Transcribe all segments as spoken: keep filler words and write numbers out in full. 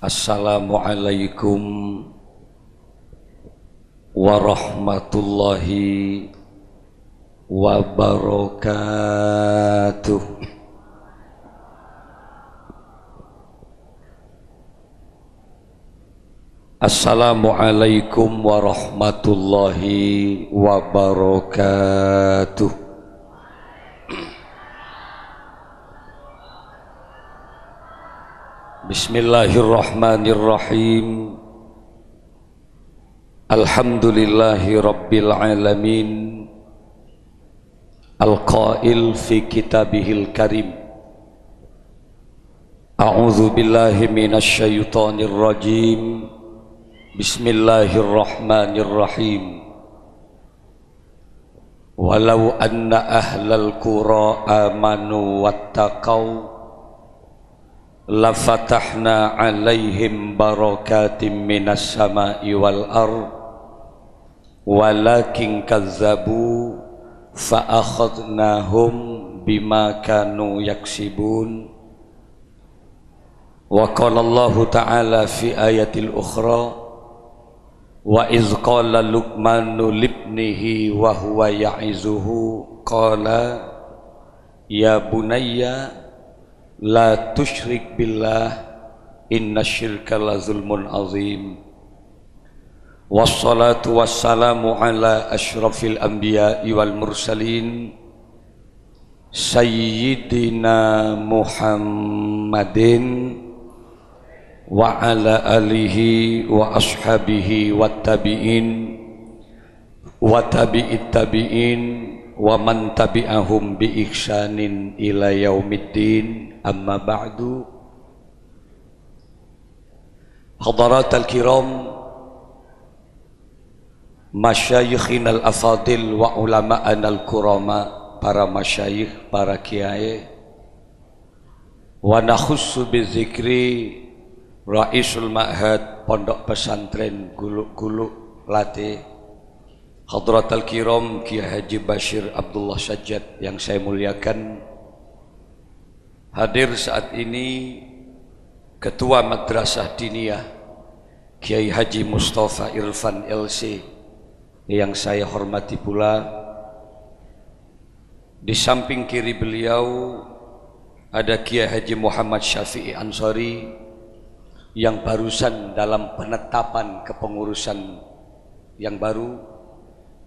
Assalamualaikum warahmatullahi wabarakatuh. Assalamualaikum warahmatullahi wabarakatuh. Bismillahirrahmanirrahim. Alhamdulillahi rabbil alamin. Al-qail fi kitabihil karim. A'udzu billahi minasy syaithanir rajim. Bismillahirrahmanirrahim. Walau anna ahlal qura amanu wattaqau, lafatahna 'alaihim barakatim minas sama'i wal ard, walakin kazzabu, fa akhadnahum bima kanu yaksibun. Wa qala Allahu ta'ala fi ayatil ukhra, wa iz qala Luqmanu libnihi wa huwa ya'izuhu, qala, "Ya bunayya, la tusyrik billah, inna syirka la zulmun azim." Wassalatu wassalamu ala asyrafil anbiya'i wal mursalin, Sayyidina Muhammadin wa ala alihi wa ashabihi wa tabi'in wa tabi'it tabi'in wa man tabi'ahum bi ihsanin ila yaumiddin, amma ba'du. Hadaratal kiram, masyayikhinal afadil wa ulama'anal kurama, para masyayikh, para kiai, wa nakhussu bizikri Raisul Ma'had Pondok Pesantren Guluk-Guluk Late, Hadratal Kiram Kiai Haji Bashir Abdullah Sajjad yang saya muliakan, hadir saat ini Ketua Madrasah Diniyah Kiai Haji Mustafa Irfan L C yang saya hormati pula. Di samping kiri beliau ada Kiai Haji Muhammad Syafi'i Ansori yang barusan dalam penetapan kepengurusan yang baru,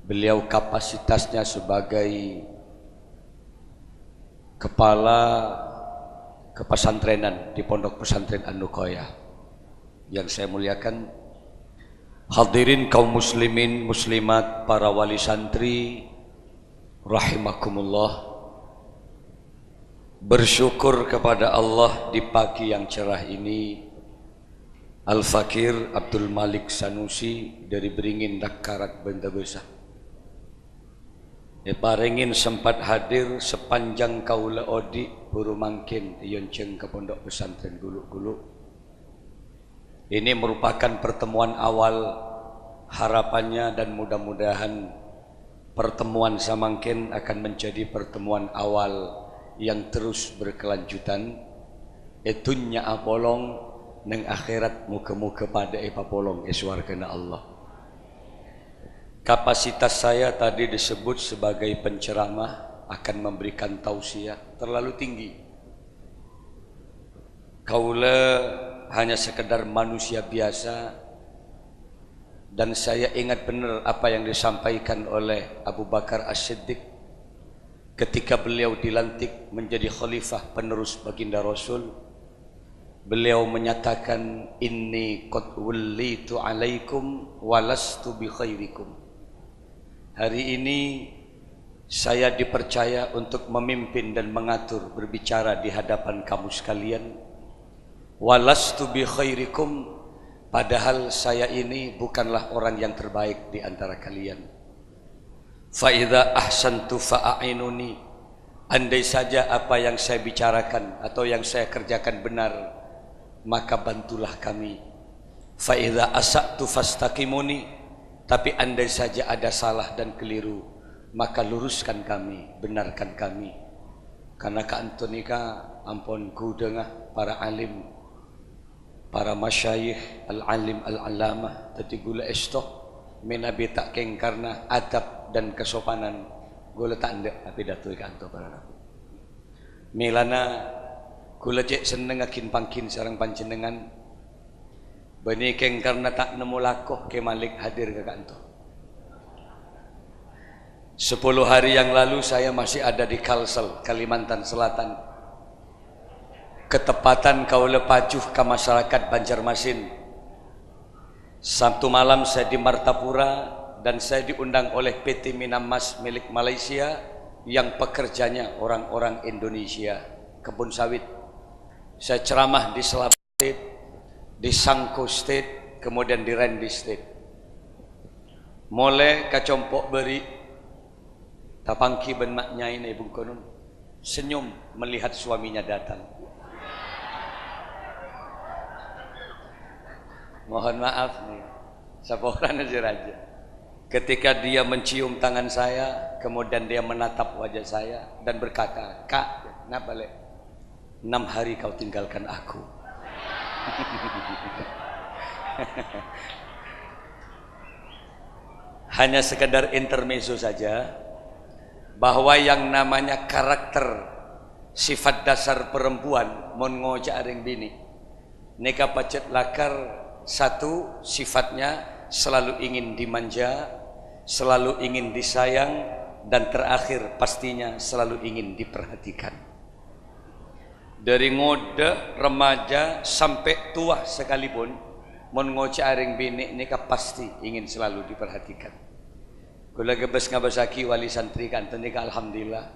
beliau kapasitasnya sebagai kepala kepesantrenan di Pondok Pesantren An-Nuqayah yang saya muliakan. Hadirin kaum muslimin muslimat, para wali santri rahimakumullah. Bersyukur kepada Allah di pagi yang cerah ini, Al-Fakir Abdul Malik Sanusi dari Beringin Dakkarak Banda Basa. Èparèngè sempat hadir sapanjhâng kaulâ odi' buru mangkèn èyonjhâng ka Pondok Pesantren Guluk-Guluk. Ini merupakan pertemuan awal, harapannya dan mudah-mudahan pertemuan samangkèn akan menjadi pertemuan awal yang terus berkelanjutan. È dhunnya apolong, neng akhèrat moghâ-moghâ padâ èpapolong è sowarghâna Allah. Kapasitas saya tadi disebut sebagai penceramah, akan memberikan tausiah, terlalu tinggi. Kaulâ hanya sekedar manusia biasa, dan saya ingat benar apa yang disampaikan oleh Abu Bakar As-Siddiq ketika beliau dilantik menjadi khalifah penerus baginda Rasul. Beliau menyatakan, "Inni qad wallitu alaikum wa lastu bi khairikum." Hari ini saya dipercaya untuk memimpin dan mengatur, berbicara di hadapan kamu sekalian. "Wa lastu bi khairikum," padahal saya ini bukanlah orang yang terbaik di antara kalian. "Fa idza ahsantu fa a'inuni." Andai saja apa yang saya bicarakan atau yang saya kerjakan benar, maka bantulah kami. "Fa idza asa'tu fastaqimuni." Tapi andai saja ada salah dan keliru, maka luruskan kami, benarkan kami. Karena ka'anto nèka ampon ghudhângnga para alim, Para masyayikh, al-alim, al-allamah, dhâddhi ghulâ èsto, mènabi ta' kèng karna adab dan kesopanan, ghulâ ta' endâ' apidato è ka'anto para rabu. Mèlana ghulâ cè' sennengngaghin-pangghin sareng panjhennengngan, bânnè kèng karna ta' nemmo lako Kè Malik hadir ka ka'anto. Sepuluh hari yang lalu saya masih ada di Kalsel, Kalimantan Selatan. Ketepatan kaulâ paju ka masyarakat Banjarmasin. Sabtu malam saya di Martapura dan saya diundang oleh P T Minammas milik Malaysia yang pekerjanya orang-orang Indonesia, kebun sawit. Saya ceramah di Selabah State, di Sangko State, kemudian di Randy State. Molaè ka compo' bâri', tapangghi bân ma' nyaèna è bengkona, senyum melihat suaminya datang. Mohon maaf nih, saporana sè rajâ. Ketika dia mencium tangan saya, kemudian dia menatap wajah saya dan berkata, "Kak, kenapa, Lek? Enam hari kau tinggalkan aku." Hanya sekedar intermezzo saja, bahwa yang namanya karakter sifat dasar perempuan mon ngoca'a rèng binè' nèka pajhât lakar, satu, sifatnya selalu ingin dimanja, selalu ingin disayang, dan terakhir pastinya selalu ingin diperhatikan. Dari ngodâ, remaja, sampai tua sekalipun, mon ngoca'a rèng binè' nèka pasti ingin selalu diperhatikan. Ghulâ ghâbâs ngabâssaghi wali santri ka'anto nèka, alhamdulillah.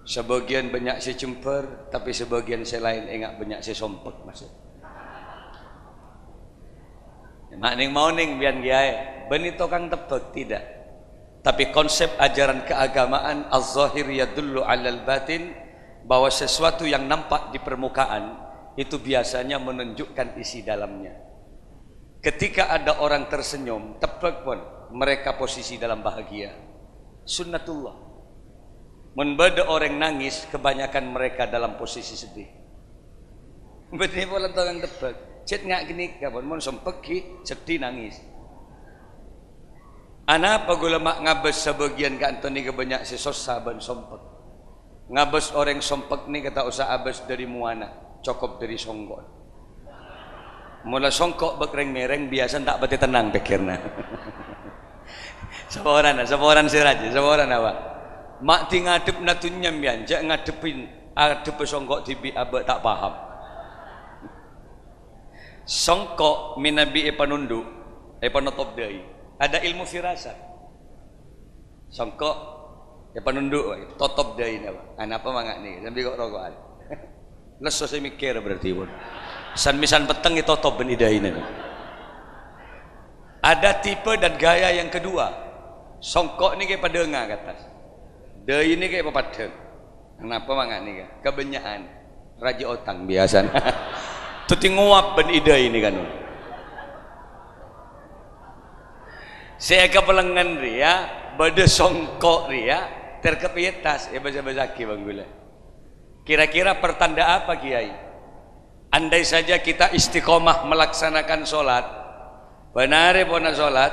Sabâgiyân bânnya' sè jembhâr, tapè sabâgiyân sè laèn enga' bânnya' sè sompek, maksud. Ma' nèng-maonèng bi'ân kiyaè, bânnè tokang tebbhâk, tidak. Tapi konsep ajaran keagamaan az-zahir yadullu 'alal batin, bahwa sesuatu yang nampak di permukaan itu biasanya menunjukkan isi dalamnya. Ketika ada orang tersenyum, tebbhâk pon, mereka posisi dalam bahagia. Sunnatullah. Mon bâdâ orèng nangis, kebanyakan mereka dalam posisi sedih. Bânnè polana tokang tebbhâk. Cè' nga' ghânèka pon, mon sompek ghi' sedih nangis. Anapa ghulâ ma' ngabâs sabâgiyân ka'anto nèka bânnya' sè sossa bân sompek? Ngabâs orèng sompek nèka ta' osa abâs dâri mowana, cokop dâri songko'. Mola songko' bâk rèng-mèrèng, biyasana ta' patè tennang pèkkèrra. Saporana, saporana sè rajâ, saporana, Pak. Ma' dhi ngadhebbhâ dhunnya, mbiyan, jhâ' ngadhebbhi, adhebbhâ songko' dhibi' abâ' ta' paham. Songko' mènabi èpanondhu', èpanotop dâi. Ada ilmu firasat. Songko' èpanondhu', totop dâina, Pak. Anapa manga' nèka? Sambi ko'-roko'an. Lesso sè mèkkèr berarti pon. San-mèsan petteng ètotop bân è dâina. Ada tipe dan gaya yang kedua. Songko' nèka èpadhânga ka attas. Dâi nèka èpapaddhâng. Napa manga' nèka? Kabânnya'an. Rajâ otang biyasana. Dhâddhi ngowap bân è dâi nèka, no. Sè èkapellengngen rèya, bâdâ songko' rèya, tèrkep è attas, èbâs-bâssaghi bân ghulâ. Kira-kira pertanda apa, Kiai? Andai saja kita istiqomah melaksanakan sholat, bhânarè pona sholat,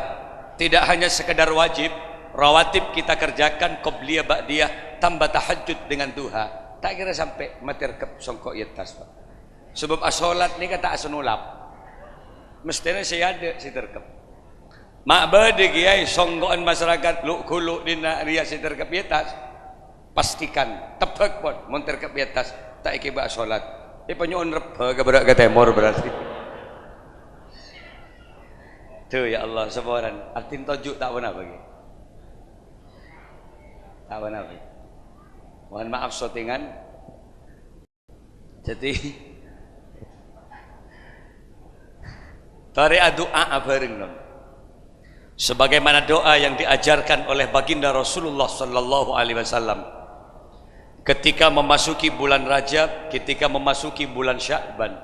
tidak hanya sekedar wajib, rawatib kita kerjakan, qobliyah, ba'diyah, tambah tahajjud dengan duha. Ta' kèra sampè' matèrkep songko' è attas, Pak. Sabâb asholat nèka ta' asanolap. Mesthèna sè adâ' sè tèrkep. Ma' bâdâ, Kiai, songko'an masyarakat lu'-ghulu' dinna' rèya sè tèrkep è attas. Pastikan, tebbhâk pon, mon tèrkep è attas, ta' èkèbâ asholat. Èpanyo'on rebbhâ ka bârâ' ka tèmor berarti. Duh, ya Allah, saporana. Artèna toju' ta' ponapa, Kiai? Ta' ponapa, Kiai? Mohon maaf, syutingan. Jadi, torè adu'a abhâreng, non. Sebagaimana doa yang diajarkan oleh Baginda Rasulullah sallallahu alaihi wasallam ketika memasuki bulan Rajab, ketika memasuki bulan Sya'ban.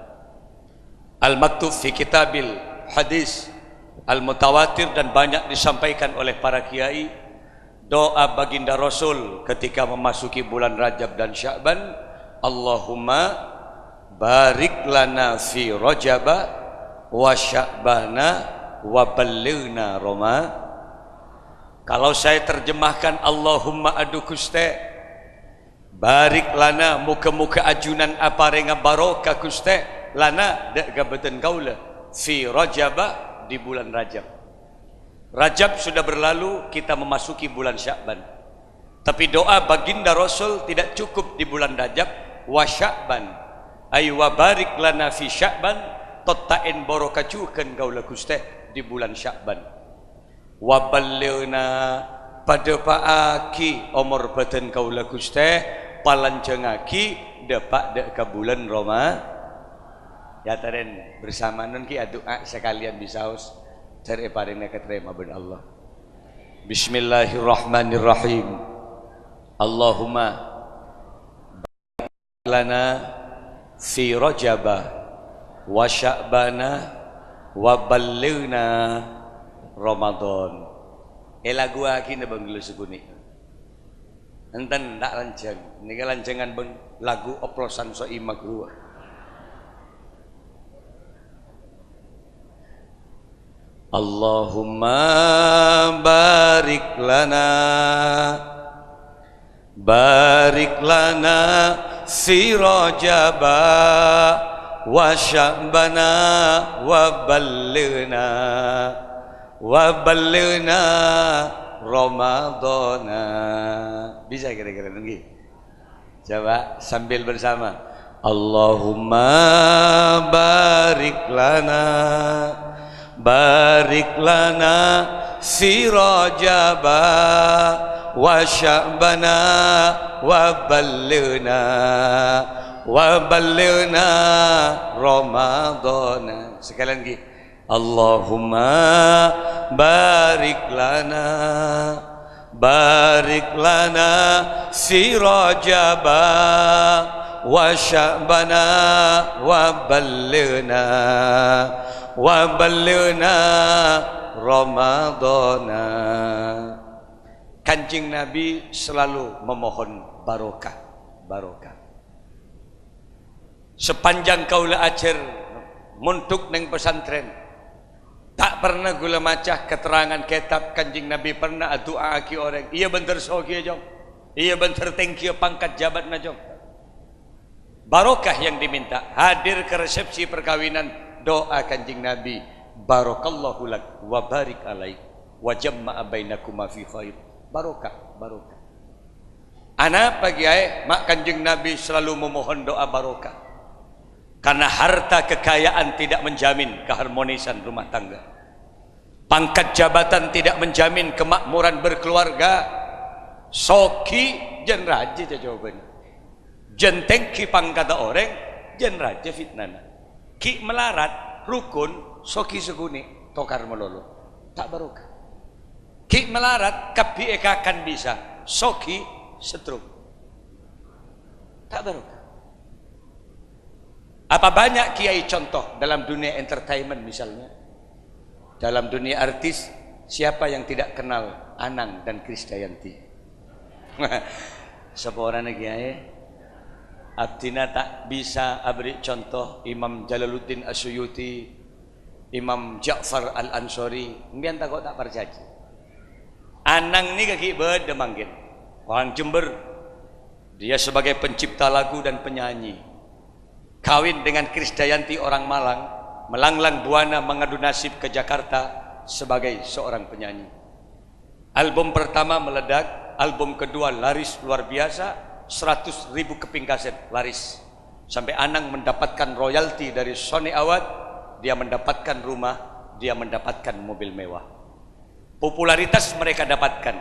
Al-maktub fi kitabil hadis al-mutawatir dan banyak disampaikan oleh para kiai, doa Baginda Rasul ketika memasuki bulan Rajab dan Sya'ban, Allahumma Barik lana fi Rajaba wa Sya'bana wa ballighna Roma. Kalau saya terjemahkan, Allahumma, adu Ghustè, barik lana, moga-moga ajunan aparènga barokah, Ghustè, lana, dâ' ka bâdân kaulâ, fi Rajaba, di bulan Rajab. Rajab sudah berlalu, kita memasuki bulan Sya'ban. Tapi doa baginda Rasul tidak cukup di bulan Rajab, wa Sya'ban, ay wa barik lana fi Sya'ban, totta'èn barokah jhughân kaulâ, Ghustè, di bulan Sya'ban. Wa ballighna, padâpa'aghi omor bâdân kaulâ, Ghustè, palanjhângaghi, dâpa' dâ' ka bulan Roma-, Ya, tarèn bersama non ki adu'a sakalèyan bisaos jhâr èparèngana katarèma bân Allah. Bismillahirrahmanirrahim. Allahumma barik lana fi Rajaba wa Sya'bana wa ballighna Ramadan. Èlaguwaghi nabâng ghellâ' sakonè'. Enten, ta' lanjhâng. Nèka lanjhângan bân lagu oplosan So'imah ghuru. Allahumma barik lana, barik lana fi Rajaba wa Sya'bana wa ballighna, wa ballighna Ramadhana. Bisa kira-kira, ngghi? Coba sambil bersama. Allahumma barik lana, barik lana fi Rajaba wa Sya'bana wa ballighna, wa ballighna Ramadhana. Sekali lagi. Allahumma barik lana, barik lana fi Rajaba wa Sya'bana wa ballighna, wa ballighna Ramadhana. Kanjeng Nabi selalu memohon barokah, barokah. Sapanjhâng kaulâ ajhâr mondhuk neng pesantren, ta' pernah ghulâ maca keterangan kètab Kanjeng Nabi pernah adu'aaghi orèng, "Iyâ bhender soghiyâ, Cong. Iyâ bhender tèngghiyâ pangkat jabatna, Cong." Barokah yang diminta, hadir ke resepsi perkawinan, doa Kanjeng Nabi, "Barakallahu lak wa barik alaik wa jamma'a bainakuma fi khair." Barokah, barokah. Anapa, Kèyaè, ma' Kanjeng Nabi selalu memohon doa barokah? Karena harta kekayaan tidak menjamin keharmonisan rumah tangga. Pangkat jabatan tidak menjamin kemakmuran berkeluarga. Soghi jân rajâ jâwâbhânna. Jân tènggi pangkaddhâ orèng, jân rajâ fitnana. Ghi' malarat, rukun, soghi sakonè', tokar malolo. Ta' barokah. Ghi' malarat, kabbhi èkakan bisa, soghi, setruk. Ta' barokah. Apa banyak, Kèyaè, contoh dalam dunia entertainment misalnya? Dalam dunia artis, siapa yang tidak kenal Anang dan Krisdayanti? Saporana, Kèyaè. Abdhina ta' bisa aberri' contoh Imam Jalaluddin As-Suyuti, Imam Ja'far Al-Ansori, sampèyan tako' ta' parcajâ. Anang nèka ghi' bâdâ mangkèn. Orang Jember. Dia sebagai pencipta lagu dan penyanyi. Kawin dengan Krisdayanti orang Malang, melanglang buana mengadu nasib ke Jakarta sebagai seorang penyanyi. Album pertama meledak, album kedua laris luar biasa, seratus ribu keping kaset laris. Sampai Anang mendapatkan royalti dari Sony Award, dia mendapatkan rumah, dia mendapatkan mobil mewah. Popularitas mereka dapatkan,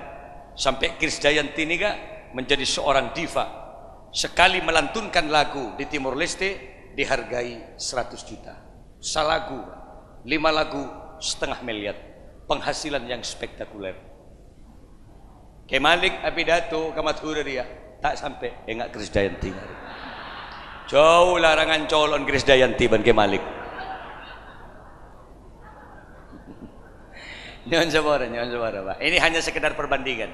sampai Krisdayanti nèka menjadi seorang diva. Sekali melantunkan lagu di Timor Leste, dihargai seratus juta. Salagu, lima lagu, setengah miliar. Penghasilan yang spektakuler. Kè Malik apidato ka Madhurâ rèya, ta' sampè' enga' Krisdayanti. Jhâu larangan colo'an Krisdayanti bân Kè Malik. Nyo'on sapora, nyo'on sapora, Pak. Ini hanya sekedar perbandingan.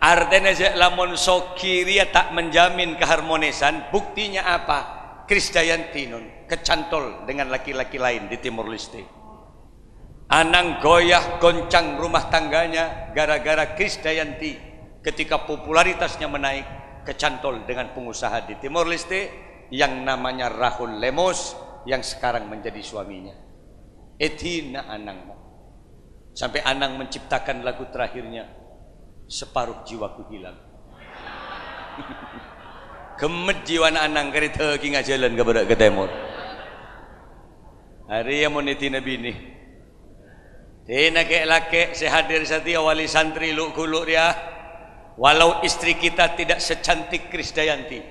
Artèna jâ' lamon soghi rèya ta' menjamin keharmonisan, buktinya apa? Krisdayanti, non, kecantol dengan laki-laki lain di Timor Leste. Anang goyah goncang rumah tangganya gara-gara Krisdayanti ketika popularitasnya menaik, kecantol dengan pengusaha di Timor Leste yang namanya Rahul Lemos yang sekarang menjadi suaminya. Èdina Anang, sampai Anang menciptakan lagu terakhirnya, Separuh Jiwaku Hilang. Gemmet jiwana Anang karè dhâghingnga jhâlân ka bârâ' ka tèmor. Arèya mon èdina binè. Dina kè'-lakè' sè hadir satèya wali santri lu'-ghulu' rèya, walau istri kita tidak secantik Krisdayanti,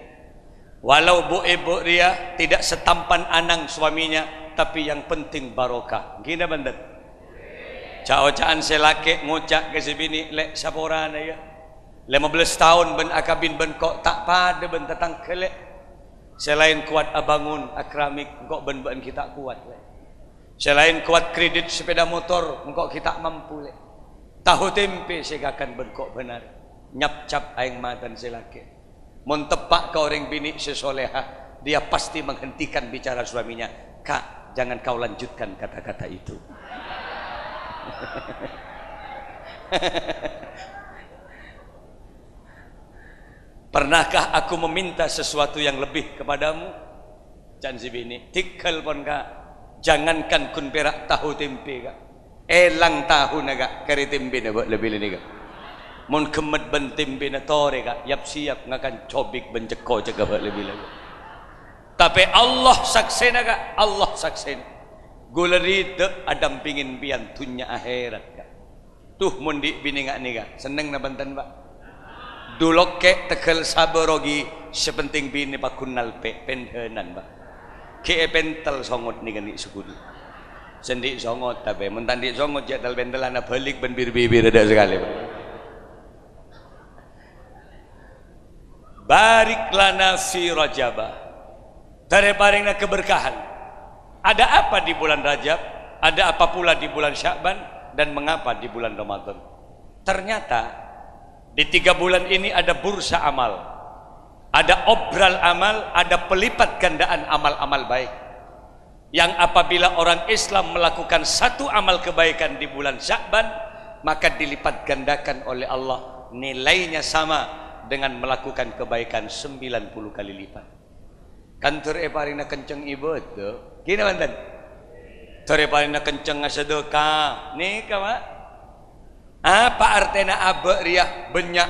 walau bu'-ebu' rèya tidak setampan Anang suaminya, tapi yang penting barokah. Ghi napa bhunten? Ca'-oca'an sè lakè' ngoca' ka sè binè', "Lè', saporana, yâ. Lèma bellâs taon bân akabin bân ko' ta' padâ bân tatangghâ, Lè'. Sè laèn kowat abângon akramik, engko' bân bâ'na ghi' ta' kowat, Lè'. Sè laèn kowat kredit sepeda motor, engko' ghi' ta' mampu, Lè'. Taho tempe sè èkakan bân ko' bân arè." Nyapcap aèng matana sè lakè'. Mon teppa' ka orèng binè' sè soleha, dia pasti menghentikan bicara suaminya, "Kak, jangan kau lanjutkan kata-kata itu." "Pernahkah aku meminta sesuatu yang lebih kepadamu?" Ca'na sè binè', "Tèghâl pon, Kak. Jangankan ghun pèra' taho tempe, Kak. Èlang tahona, Kak, karè tempena bâ' la bilâ nèka. Mon gemmet bân tempena torè, Kak, yap-siyap ngakan cobik bân cèko-cèko bâ' la bilâ, Kak. Tapè Allah saksèna, Kak, Allah saksèna. Ghulâ ridâ adampingin pèyan dhunnya akhèrat, Kak." Duh, mon dhi' binè nga' nèka, senneng napa enten, Pak? Dulokke' tegghâl sabâ rogi, sè penting binè paggun nalpè', pendhânan, Pak. Ghi' èpentel songot nèka andi' sè ghuli. Sè andi' songot, tapè mon ta' andi' songot, jhâ' tel-pentellan abâlik bân bir-bibirra dâ' sakalè, Pak. Barik lana fi Rajaba. Tarè parèngna keberkahan. Ada apa di bulan Rajab? Ada apa pula di bulan Sya'ban? Dan mengapa di bulan Ramadan? Ternyata di tiga bulan ini ada bursa amal, ada obral amal, ada pelipat gandaan amal-amal baik. Yang apabila orang Islam melakukan satu amal kebaikan di bulan Sya'ban, maka dilipat gandakan oleh Allah, nilainya sama dengan melakukan kebaikan sembilan puluh kali lipat. Kan tor èparèngana kenceng ibadah. Ghi napa enten? Tor èparèngana kenceng ngasedekah. Nèka, Pak. Apa artèna abâ' rèya bânnya'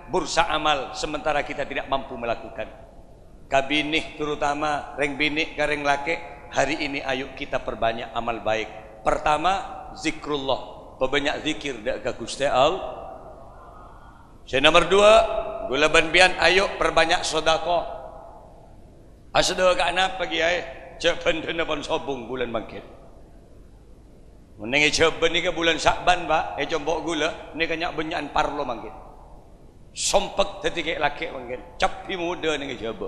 bursa amal sementara kita tidak mampu melakukan? Ka binè, terutama rèng binè ka rèng lakè', hari ini ayo kita perbanyak amal baik. Pertama, zikrullah. Pabânnya' zikir dâ' ka Ghustè Allah. Sè nomer dua, ghulâ bân pèyan ayo perbanyak sodakoh. Asedekah napa, Kèyaè? Jhâ' bhândhâna pon sobung bulân mangkèn. Mon neng è Jhâbâ nèka bulân Sya'ban, Pak, è compo' ghulâ, nèka nya'-bânnya'an parlo mangkèn. Sompek dhâddhi kè'-lakè' mangkèn. Cabbhi modâ neng è Jhâbâ.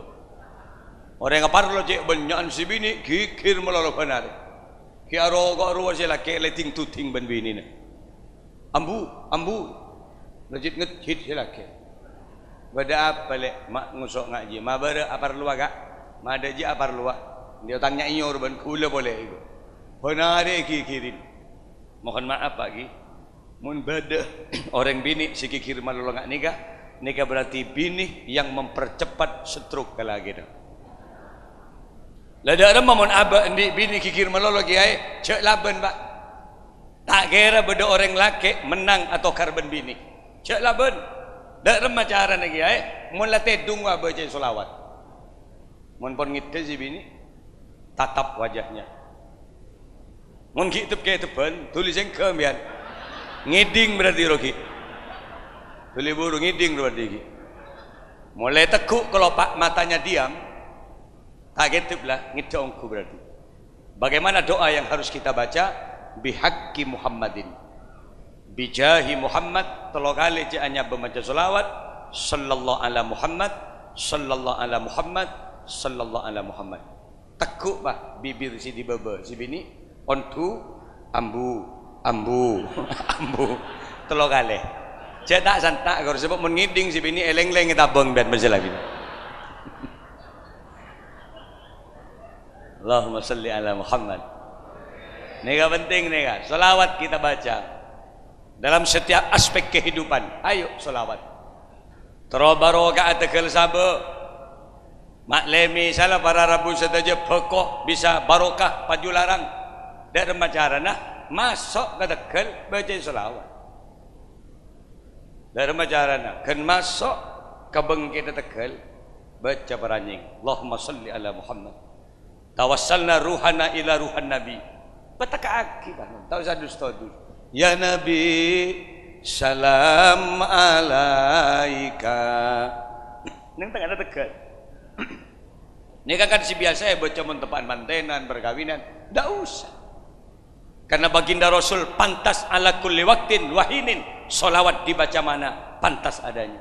Orèng aparlo cè' bânnya'an sè binè', ghighir malolo bân arè. Ghi' aroko' rowa sè lakè' lèding-tuding bân binèna. "Ambu, ambu." Lajit ngejjit sè lakè'. "Bâdâ apa, Lè'? Ma' ngoso' nga' jiyâ. Ma' bârâ' aparlowa, Ka'? Ma' dâ' jiyâ aparlowa. Andi' otang nya' èyor bân ghulâ polè, èko." Bân arè èghighiri. Mohon maaf, Pak Ghi. Mon bâdâ orèng binè' sè ghighir malolo nga' nèka, nèka berarti binè yang mempercepat stroke ka lakèna. La dâ' remma mon abâ' andi' binè ghighir malolo, Kèyaè, jhâ' labân, Pak. Ta' kèra bâdâ orèng lakè' mennang atokar bân binè. Jhâ' labân. Dâ' remma carana, Kèyaè? Mon la tèdung, wa bâcaè sholawat. Mon pon ngèdhâ sè binè, tatap wajahnya. Mon ghi' tep-kètebbhân, dhuli sèngghâ sampèyan. Ngèdhing berarti rogi. Dhuli buru ngèdhing berarti ghi. Molaè tegghu' kelopak matanya diam, ta' kèdhep la, ngèdhâ ongghu berarti. Bagaimana doa yang harus kita baca? "Bihaqqi Muhammadin." "Bijahi Muhammad," tello kalè jhâ' anyabâ maca sholawat, "Sallallahu ala Muhammad, sallallahu ala Muhammad, sallallahu ala Muhammad." Tegghu', Pak, bibir sè è bâbâ sè binè', ondu, "Ambu, ambu, ambu." Tello kalè. Jhâ' ta'-santa', ghâr, sabâb mon ngèdhing sè binè' èlèng-lèng ètabâng bân masalah binè'. Allahumma shalli ala Muhammad. Nèka penting nèka. Sholawat kita baca dalam setiap aspek kehidupan. Ayo sholawat. Terro barokah tèghâl sabâ. Ma' lè misalla para rabu sadhâjâ bhâko bisa barokah pajularang. Dâ' remma carana maso' ka tèghâl bâca sholawat. Dâ' remma carana ghân maso' ka bengkèna tèghâl bâca paranyèng. Allahumma shalli ala Muhammad. Tawassalna ruhana ila ruhan Nabi. Pètèka'aghi, Pak. Ta' osa dus-todus. Ya Nabi, salam alaika. Neng tengnga'na tèghâl. Nèka kan sè biyasa èbâca mon teppa'an mantenan, perkawinan. Ndak usah. Karena Baginda Rasul pantas ala kulli waktin wahinin, sholawat dibaca mana pantas adanya.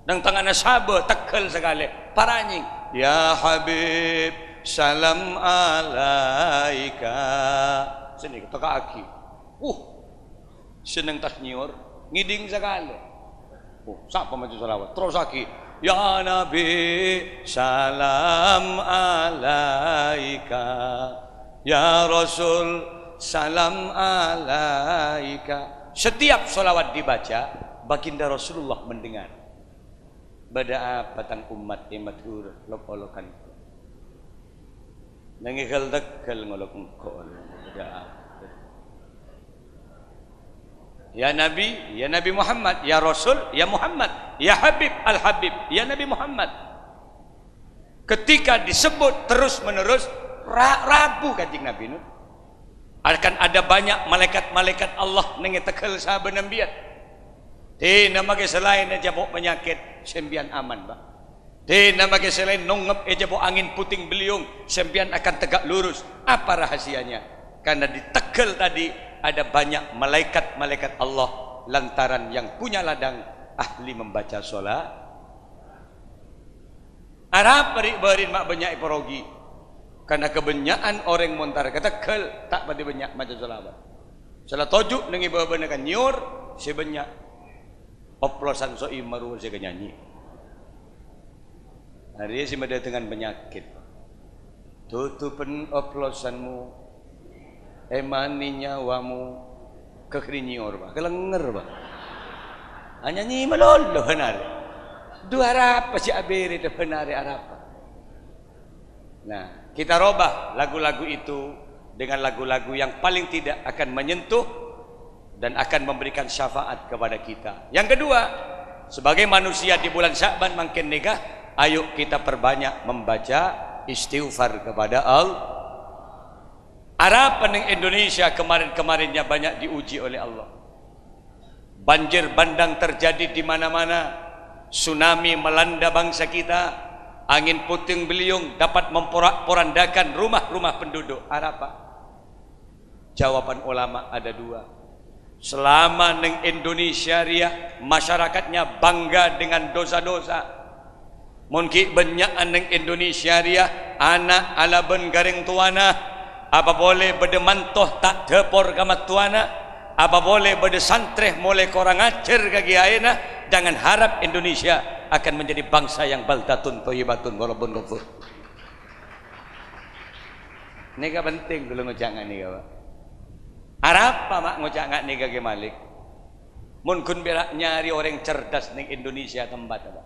Neng tengnga'na sabâ, tèghâl sakalè, paranyèng. Ya Habib, salam alaika. Sènè, tèka'aghi. Uh, sè neng attas nyèyor, ngèdhing sakalè. Oh, sapa maca sholawat? Terrosaghi, "Ya Nabi, salam alaika. Ya Rasul, salam alaika." Setiap sholawat dibaca, Baginda Rasulullah mendengar. Bâdâ apa tang ommat è Madhurâ lok-olokan? Neng è ghâl-tèghâl ngolok engko'. Bâdâ apa? Ya Nabi, ya Nabi Muhammad, ya Rasul, ya Muhammad, ya Habib, Al-Habib, ya Nabi Muhammad. Ketika disebut terus-menerus, ra-, rabu Kanjeng Nabi, no. Akan ada banyak malaikat-malaikat Allah neng è tèghâl sabâna sampèyan. Dina maghi salaèn èjhâpo' panyakèt, sampèyan aman, Pak. Dina maghi salaèn nongngep èjhâpo' angèn puting beliung, sampèyan akan tegak lurus. Apa rahasianya? Karena di tèghâl tadi ada banyak malaikat-malaikat Allah lantaran yang punya ladang ahli membaca sholat. Arapa ri'-bâri'na ma' bânnya' èparogi? Karena kebanyakan orèng montar ka tèghâl ta' patè bânnya' maca sholawat. Sala toju' neng è bâbâna kan nyèyor, sè bânnya' oplosan so'ima rowa sè ka nyanyi. Arèya sè madâtengan panyakèt. Tutupen oplosanmu, èmanè nyawamu, ka ghâri nyèyor, Pak. Kalènger, Pak. Anyanyi malolo bân arè. Dhu arapa sè abèrè dâ' bân arè arapa? Nah, kita robah lagu-lagu itu dengan lagu-lagu yang paling tidak akan menyentuh dan akan memberikan syafaat kepada kita. Yang kedua, sebagai manusia di bulan Sya'ban mangkèn nèka, ayo kita perbanyak membaca istighfar kepada Allah. Arapa neng Indonesia kemarin-kemarinnya banyak diuji oleh Allah. Banjir bandang terjadi di mana-mana, tsunami melanda bangsa kita, angin puting beliung dapat memporak-porandakan rumah-rumah penduduk. Arapa? Jawaban ulama ada dua. Selama neng Indonesia rèya masyarakatnya bangga dengan dosa-dosa, mon ghi' bânnya'an neng Indonesia rèya ana' alabân ka rèng towana, apa polè bâdâ manto ta' dâpor ka mattowana, apa polè bâdâ santrè molaè korang ajhâr ka kèyaèna, jangan harap Indonesia akan menjadi bangsa yang baldatun thayyibatun walaupun kufur. Nèka penting kaulâ ngoca' nga' nèka, Pak. Arapa ma' ngoca' nga' nèka, Kè Malik? Mon ghun pèra' nyarè orèng cerdas neng Indonesia tempat, Pak.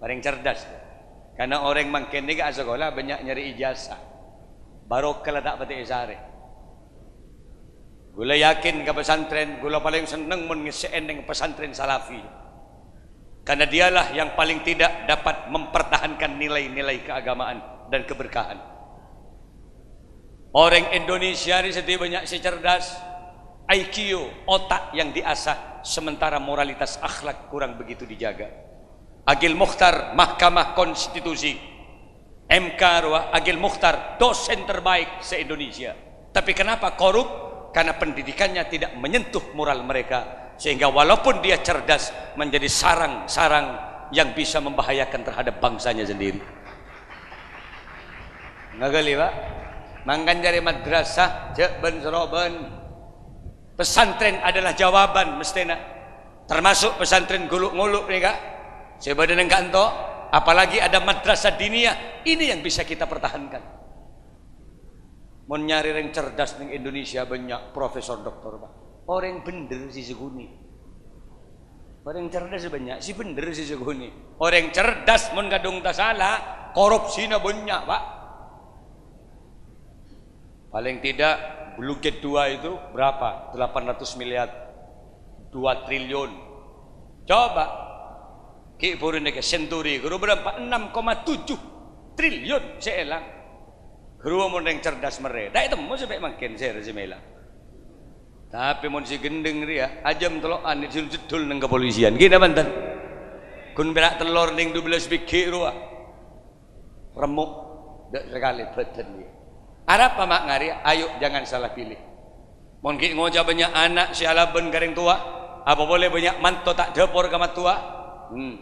Orèng cerdas. Karena orèng mangkèn nèka asakola bânnya' nyarè ijazah. Barokah la ta' patè èsarè. Ghulâ yakin ka pesantren, ghulâ palèng senneng mon ngèssè'è neng pesantren Salafi. Karena dialah yang paling tidak dapat mempertahankan nilai-nilai keagamaan dan keberkahan. Orèng Indonesia nèka satèya bânnya' sè cerdas, I Q, otak yang diasah, sementara moralitas akhlak kurang begitu dijaga. Agil Mukhtar, Mahkamah Konstitusi, M K rowa, Agil Mukhtar, dosen terbaik se-Indonesia. Tapi kenapa korup? Karena pendidikannya tidak menyentuh moral mereka, sehingga walaupun dia cerdas, menjadi sarang-sarang yang bisa membahayakan terhadap bangsanya sendiri. Ngagali, Pak. Mangkana cari madrasah, jhâ' bân-sèrobân. Pesantren adalah jawaban mestèna. Termasuk pesantren Guluk-Nguluk nèka, sè bâdâ neng ka'ento, apalagi ada madrasah diniyah, ini yang bisa kita pertahankan. Mon nyarè rèng cerdas neng Indonesia bânnya' profesor doktor, Pak. Orèng bhendher sè sakonè'. Orèng cerdas bânnya', sè bhendher sè sakonè'. Orèng cerdas mon kadhung tasala, korupsina bânnya', Pak. Paling tidak, Blue Gate dua itu berapa? Delapan ratus miliar. Dua triliun. Coba. Ghi' buru nèka Century, ghâruwa berapa? Enam koma tujuh triliun sè èlang. Ghâruwa mon rèng cerdas marè. Ta' ètemmo sampè' mangkèn sè rè sè mèla. Tapè mon sè ghendheng rèya, ajâm tello'an èjeddhul neng kepolisian. Ghi' napa enten? Ghun pèra' tellor neng dua belas bighi' rowa. Remmo', ta' sakalè bâdân rèya. Arapa ma' ngarèya? Ayo, jangan salah pilih. Mon ghi' ngoca' bânnya' ana' sè alabân ka rèng towa, apa polè bânnya' manto ta' dhâpor ka mattowa? Hmm.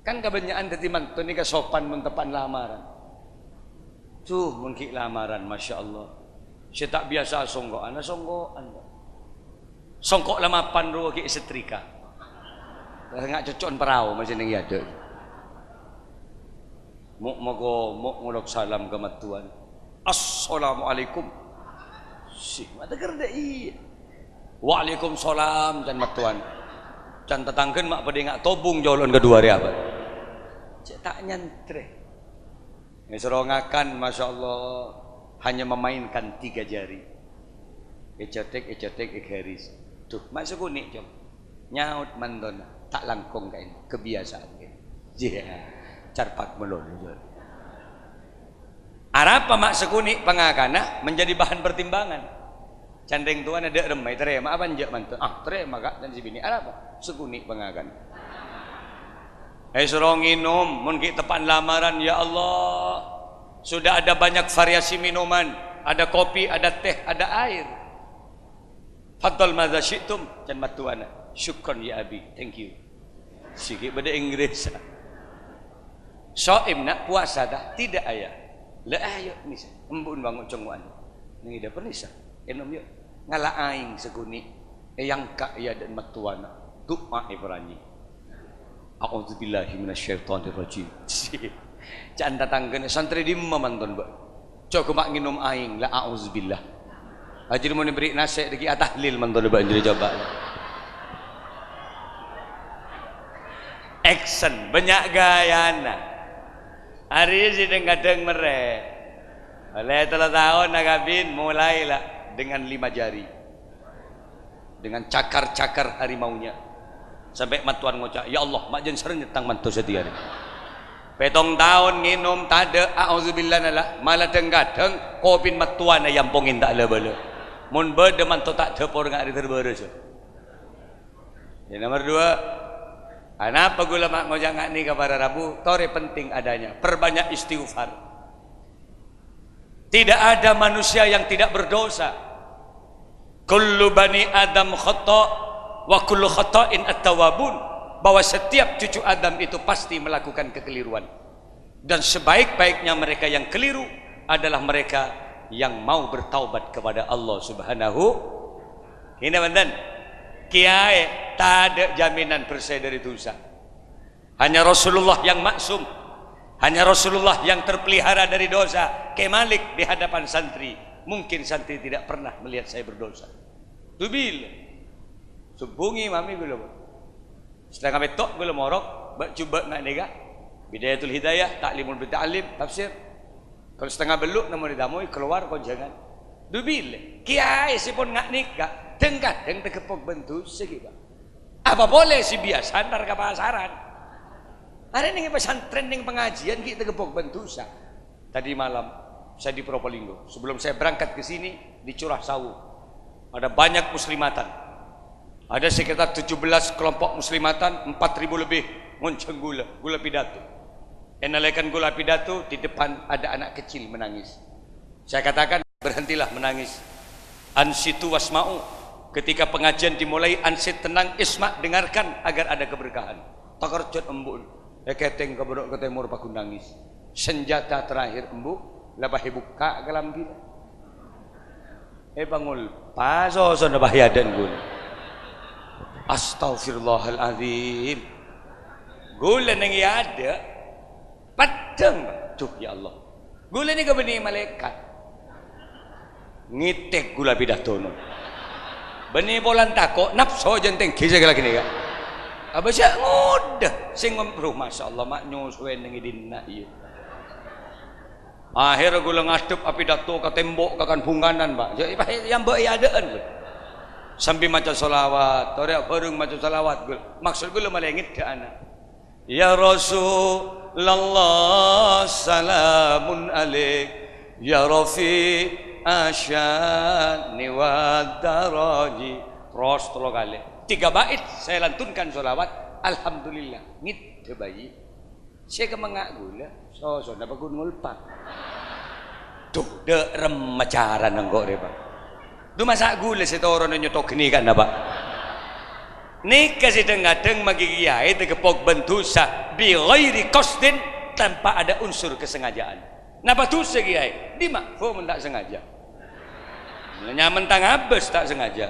Kan kabânnya'an dhâddhi manto nèka sopan mon teppa'na lamaran. Duh, mon ghi' lamaran, masya Allah. Sè ta' biyasa songko'an, songko'an, Pak. Songko' la mapan rowa ghi' èsetrika. Nga' cocco'en parao masè neng è adâ'. Mo' mako, mo' ngolok salam ka mattowana. "Assalamualaikum." Sih, ma' tèkèr dâ' iyâ. "Waalaikumsalam," can mattowana. Can tatangghâna ma' padâ nga' tobung jolo'en kaduwâ rèya, Pak. Cè' ta' nyantrè. Èsoro ngakan, masya Allah, hanya memainkan tiga jari. Ècèthèk, ècèthèk, ègaris. "Duh, ma' sakonè', Cong?" Nyaot mantona, "Ta' langkong ka'en, kebiasaan ka'en." Iyâ, carpak malolo, Cong. Arapa ma' sakonè' pangakana menjadi bahan pertimbangan. Can rèng towana dâ' remma ètarèma apa enjâ' manto? "Ah, tarèma, Ka'," can sè binè'. "Arapa?" "Sakonè' pangakana." Èsoro ngènom, mon ghi' teppa'na lamaran, ya Allah. Sudah ada banyak variasi minuman. Ada kopi, ada teh, ada air. "Faddal madza syi'tum," can mattowana. "Syukron ya Abi, thank you." Sè ghi' bâdâ Inggris. "Shaim, Nak, puasa ta?" "Tidak, Ayah." "La ayo, misa. Embu'en wango' congo'an. Neng è dâpor, misa. Ènom, yuk." Ngala' aèng sakonè'. Èangka' è adâ'na mattowana. Du'a èparanyè. "A'udzubillahi minasyaitonirrajim." Can tatangghâna, "Santrè dimma manton, Bâ'?" "Jhâ' ghâ' ma' ngènom aèng, la a'udzubillah." Ajâ mon èberri' nasè' dâggi' atahlil manton, Bâ', jârèya coba. Action, bânnya' gayana. Arèya sè dhâng-kadhâng marè. Ollè tello taon akabin, mulai la dengan lima jari. Dengan cakar-cakar harimaunya. Sampè' mattowana ngoca', "Ya Allah, ma' jân sèrnyet tang manto satèya nè." Pèttong taon ngènom tadâ', a'udzubillah nala, mala dhâng-kadhâng kopina mattowana èampongè ta' la-bâlâ. Mon bâdâ manto ta' dhâpor nga' arè tèrbârâs. Sè nomor dua, anapa ghulâ ma' ngoca' nga' nèka para rabu? Torè penting adanya, perbanyak istighfar. Tidak ada manusia yang tidak berdosa. "Kullu bani Adam khata' wa kullu khata'in at-tawwabun," bahwa setiap cucu Adam itu pasti melakukan kekeliruan. Dan sebaik-baiknya mereka yang keliru adalah mereka yang mau bertaubat kepada Allah Subhanahu. Ini bhunten. Kèyaè tadâ' jaminan bersè dâri dhusa. Hanya Rasulullah yang maksum. Hanya Rasulullah yang terpelihara dari dosa. Kè Malik di hadapan santri. Mungkin santri tidak pernah melihat saya berdosa. Dubilâ. Subuh ngimami ghulâ, Pak. Satengnga pètto' ghulâ morok, bâ' jhubâ' nga' nèka. Bidayatul Hidayah, Ta'limul Muta'allim, tafsir. Kalo satengnga bâllu' nemmo è tamoy, kalowar konjhângan. Dubilâ. Kèyaè sè pon nga' nèka, dhâng-kadhâng tageppok bân dhusa ghi, Pak. Apa polè sè biyasa entar ka pasaran. Arèya neng è pesantren, neng pangajiân ghi' tageppok bân dhusa. Tadi malam saya di Probolinggo. Sebelum saya berangkat ke sini, di Curah Sawu. Ada banyak muslimatan. Ada sekitar tujuh belas kelompok muslimatan, empat ribu lebih, ngonjhâng ghulâ, ghulâ pidato. È nalèkana ghulâ pidato, di depan ada anak kecil menangis. Saya katakan, "Berhentilah menangis. Ansitu wasma'u." Ketika pengajian dimulai, ansit, tenang, isma', dengarkan agar ada keberkahan. Takerjhât embu'en. Èkètèng ka bârâ' ka tèmor, paghun nangis. Senjata terakhir embu', la pas èbukka' kalambhina. Èpangolpa sosona, pas èadâ'na ghulâ. Astaghfirullahaladzim. Ghulâ neng è adâ'. Peddhâng, Pak. Duh, ya Allah. Ghulâ nèka bânnè malaèkat. Ngètèk ghulâ pidatona. Bânnè polana tako', napso jân tèngghi sè ghellâ' ghânèka. Abâ' sè ngodâ, sè ngom-, loh, masyaallah, ma' nyosoè neng è dinna', iyâ. Akhèrra ghulâ ngadhep apidato ka tembok, ka kan-bhungkanan, Pak. Jâ-, Pak, èyambâ'è adâ'ân, Pak. Sambi maca sholawat, torè bhâreng maca sholawat, ghulâ. Maksod ghulâ malèngèt dâ' ana'. Ya Rasulullah, salamun alaik, ya Rafi' asyani wad daraji. Terros tello kalè. Tiga bait saya lantunkan sholawat, alhamdulillah. Ngèdhâ bhâi. Sè kemmengnga ghulâ, sosona paggun ngolpa. Dhu, dâ' remma carana engko' rè, Pak. Dhu, masa' ghulâ sè torona nyotoghi ghânèka, Pak? Nèka sè dhâng-kadhâng maghi kèyaè tageppok bân dhusa bi ghairi qasdin, tanpa ada unsur kesengajaan. Napa dhusa, Kèyaè? Dimma, Bu, mon ta' sengaja. Nyaman ta' ngabâs ta' sengaja.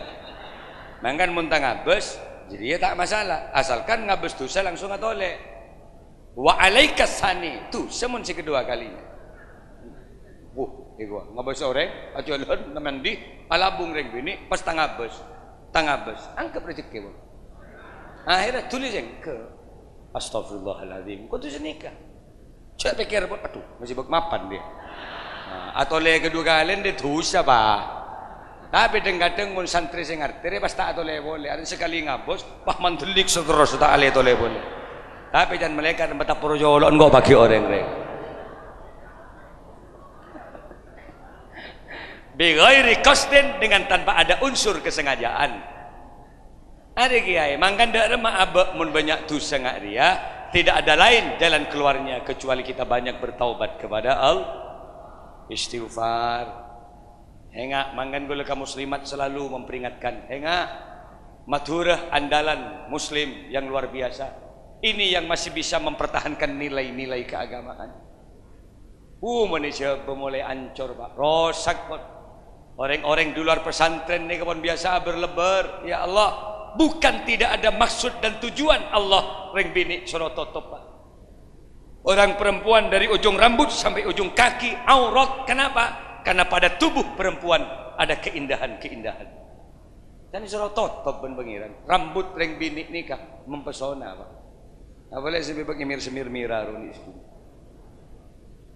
Mangkana mon ta' ngabâs, jârèya ta' masalah, asalkan ngabâs dhusa langsung atolè. Wa alaika tsani, dhusa mon sè kedua kalinya. Wuh, èkowa, ngabâs orèng, ajhâlân, nèng-nèng, alabung rèng binè', pas ta' ngabâs. Ta' ngabâs, angghep rejhekkè, Bu. Akhèrra dhuli sèngghâ. Astagfirullahaladzim, kodhu sanèka. Cè' pèkkèr, Bu, aduh, masih bâk mapan dia. Nah, atolè kedua kali ndè dhusa, Pak. Tapè dhâng-kadhâng mon santrè sè ngartè rè pas ta' atolè polè. Arèya sakalè ngabâs, wah, mandelik saterros ta' alè tolè polè. Tapè can malaèkat mata poro colo'en kok bagi orèng rè. Bi ghairi qasdin, dengan tanpa ada unsur kesengajaan. Arè kèyaè, mangkana dâ' remma abâ' mon bânnya' dhusa nga' rèya, tidak ada lain jalan keluarnya kecuali kita banyak bertaubat kepada Allah. Istighfar. Enga', mangkana ghulâ ka muslimat selalu memperingatkan, enga', Madhurâ andalan muslim yang luar biasa. Ini yang masih bisa mempertahankan nilai-nilai keagamaan. Ummanè Jhâbâ molaè ancor, Pak. Rosak, pon. Orèng-orèng di luar pesantren nèka pon biasa abâr-lebbâr. Ya Allah, bukan tidak ada maksud dan tujuan Allah rèng binè' soro totop, Pak. Orang perempuan dari ujung rambut sampai ujung kaki aurat. Kenapa? Karena pada tubuh perempuan ada keindahan-keindahan. Kan soro totop bân Pangèran. Rambut rèng binè' nèka mempesona, Pak. Apalagi sampai pakai mir-semir mira roni.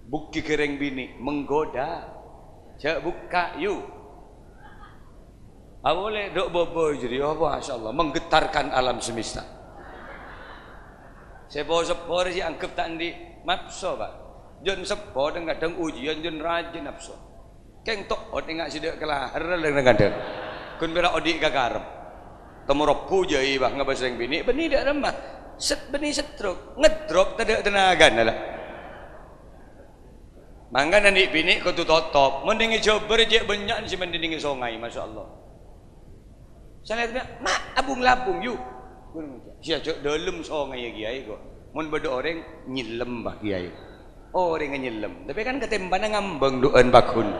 Bukti kèrèng binè' menggoda. Jhâ' bukka', yu. Apolè dhu' bâbâ jârèya, apa, masyaallah, menggetarkan alam semesta. Sè po-seppo rè sè anggep ta' andi' napso, Pak. Jhân seppo dhâng-kadhâng ujian jhân rajâ napso. Kèng to'ot enga' sè dâ' kalahèr dhâng-kadhâng. Ghun pèra' odi' ka karep. Tèmo robbhu jâi, Pak, ngabâs rèng binè', bânnè dâ' remma. Set bânnè setruk, ngedrop tadâ' tenagana, la. Mangkana andi' binè' kodhu totop. Mon nèng è Jhâbâ rè cè' bânnya'an sè mandhi nèng è songay, masyaallah. Salèt, "Ma', abung-labung, yu." Sè ajâ' dâlem songay, yâ, Kèyaè, ko. Mon bâdâ orèng nyellem, Pak, Kèyaè. Orèng nyellem. Tapè kan katèmbhâna ngambâng du'ân pagghun.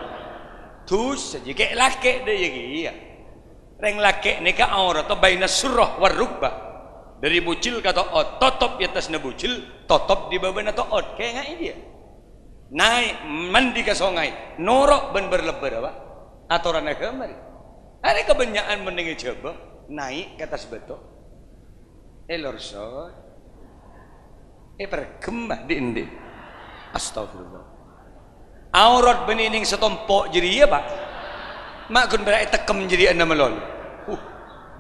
Dhusa, jâ' kè'-lakè' dâ' iyâ kèya. Rèng lakè' nèka auratta baina surrah war rukbah. Dâri bujil ka to'ot, totop è attasna bujil, totop è bâbâna to'ot. Kèngaè, iyâ. Naè' mandhi ka songay, noro' bân bâr-lebbâr, Pak. Atoranna aghâma rè. Arè kabânnya'an mon nèng è Jhâbâ, naè' ka attas bâto. È lorso. È parghemma dhi'-endhi'. Astagfirullah. Aurat bânnè nèng satompo' jârèya, Pak. Ma' ghun pèra' ètekkem jârèya malolo. Uh,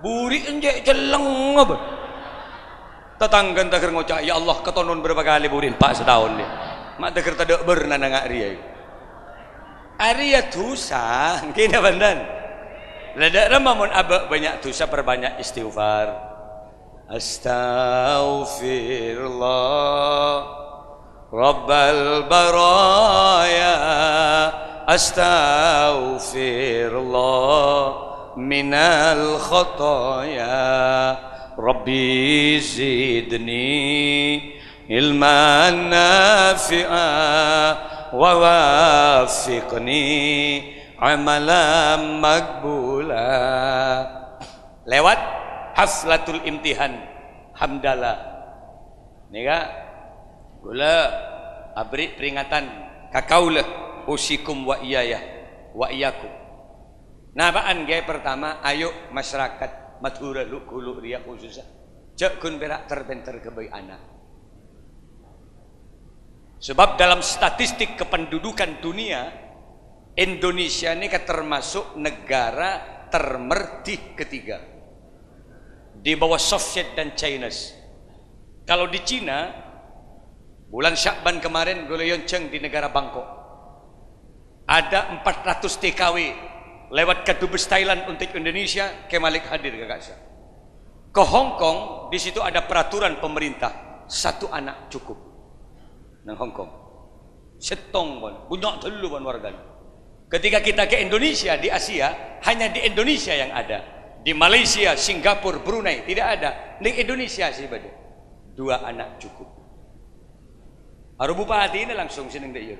buri'en cè' celleng apa? Tatangghâna tagher ngoca', "Ya Allah, katonon bârâmpa kalè buri'en, Pak, sataon, yâ?" Ma' tagher tadâ' bârnana nga' rèya. Arèya dhusa, ènggi napa bhunten? La dâ' remma mon abâ' bânnya' dhusa, perbânnya' istighfar. Astaghfirullah Rabbal baraya, astaghfirullah minal khataya. Rabbi zidni ilman nafi'a wa waffiqni amalan maqbula. Lewat haflatul imtihan, hamdalah. Nèka, kaulâ abri' peringatan ka kaulâ, usikum wa iyaya, wa iyakum. Napa'an, Kèyaè? Pertama, ayo masyarakat Madhurâ lu'-ghulu' rèya khusussa, jhâ' ghun pèra' ter-pènter ghâbây ana'. Sebab dalam statistik kependudukan dunia, Indonesia ini kan termasuk negara termerdeh ketiga di bawah Soviet dan Chinese. Kalau di Cina, bulan Sya'ban kemarin ghulâ èyonjhâng di negara Bangkok. Ada empat ratus T K W lewat Kadubes Thailand untuk Indonesia, Kè Malik hadir ka ka'issa'. Ke Hong Kong, di situ ada peraturan pemerintah, satu anak cukup. Neng Hong Kong. Sèttong pon, bânnya' ghâllu pon wargana. Ketika kita ke Indonesia, di Asia, hanya di Indonesia yang ada. Di Malaysia, Singapura, Brunei, tidak ada. Di Indonesia sè bâdâ. Dua anak cukup. Aro bupatina langsung sè neng dâ' iyâ.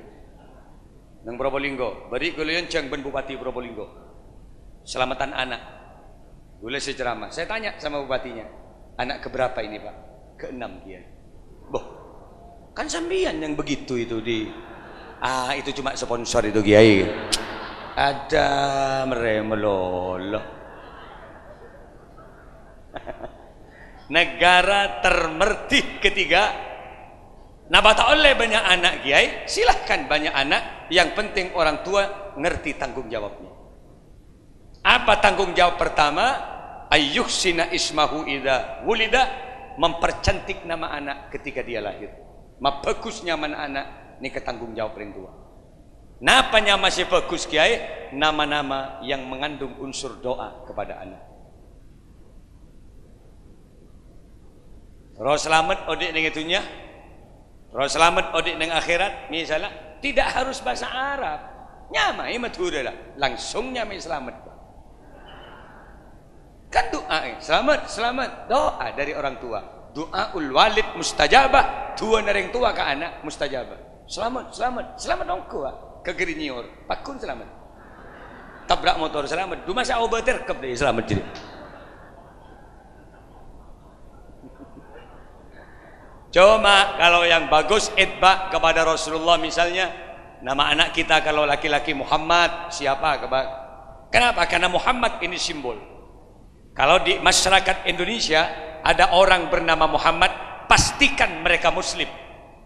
Neng Probolinggo, bâri' ghulâ èyonjhâng bân Bupati Probolinggo. Selamatan anak. Ghulâ sè ceramah. Saya tanya sama bupatinya, "Anak keberapa ini, Pak?" "Keenam, Kiai." "Boh, kan sampèyan yang begitu itu di." "Ah, itu cuma sponsor itu, Kiai." Ada merem lolo. Negara termerdeh ketiga. Napa ta' ollè bânnya' ana', Kiai? Silahkan bânnya' ana', yang penting orang tua ngerti tanggung jawabnya. Apa tanggung jawab pertama? Ayyuhsina ismahu idza wulida, mempercantik nama anak ketika dia lahir. Mabhâghus nyamana ana', nèka tanggung jawab rèng towa. Napa nyama sè bhâghus, Kiai? Nama-nama yang mengandung unsur doa kepada anak. Roh salamet odi' neng dunnya, roh salamet odi' neng akhèrat, misalnya, tidak harus bahasa Arab. Nyamaè Madhurâ la, langsung nyamaè salamet. Kan doa, eh, "Selamat, selamat." Doa dari orang tua. Du'aul walid mustajabah. Du'âna rèng towa ka ana' mustajabah. "Selamat, selamat, selamat ongghu, Pak." Ghâgghâri nyor, pagghun selamat. Tabrak motor selamat. Duma sa obâ terkep deh selamat jadi. Cuma kalau yang bagus, itba kepada Rasulullah misalnya, nama anak kita kalau laki-laki Muhammad, siapa? Keba-, kenapa? Karena Muhammad ini simbol. Kalau di masyarakat Indonesia ada orang bernama Muhammad, pastikan mereka Muslim.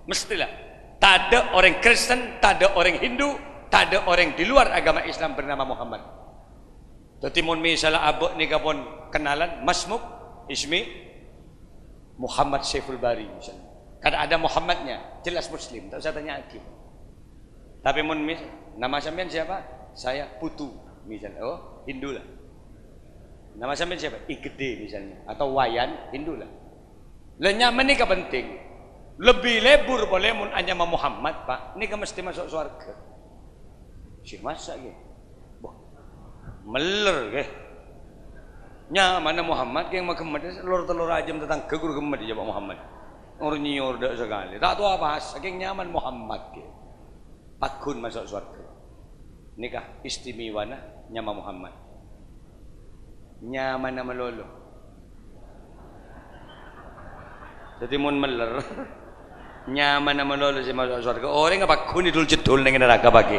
Mestilah. Tadâ' orang Kristen, tadâ' orang Hindu, tadâ' orang di luar agama Islam bernama Muhammad. Dhâddhi, mon misalnya abâ' nèka pon kenalan, "Masmuk, ismi Muhammad Saiful Bari," misalnya. Karena ada Muhammadnya, jelas Muslim, tak usah tanya lagi. Tapi mon mis-, "Nama sampean siapa?" "Saya Putu," misalnya. Oh, Hindu lah. "Nama sampean siapa?" "I Gede," misalnya. Atau Wayan, Hindu lah. Lah, nyama nèka penting. Lebih lebur polè mon anyama Muhammad, Pak, nèka mesti masuk swarga. Sè masa' ghi. Boh. Meller ghi. Nyamana Muhammad, kèng magemmet, lor-tellor ajâm tatangghâ ghuru gemmet jâ' Pak Muhammad. Nyor-nyor dâ' sakalè. Ta' towa pas, sakèng nyamana Muhammad ghi. Pagghun masuk swarga. Nèka istimewana nyama Muhammad. Nyamana malolo. Dhâddhi mon meller, nyamana malolo sè masuk swarga. Orèng apa ghun dhul-jeddhul neng naraka paghi.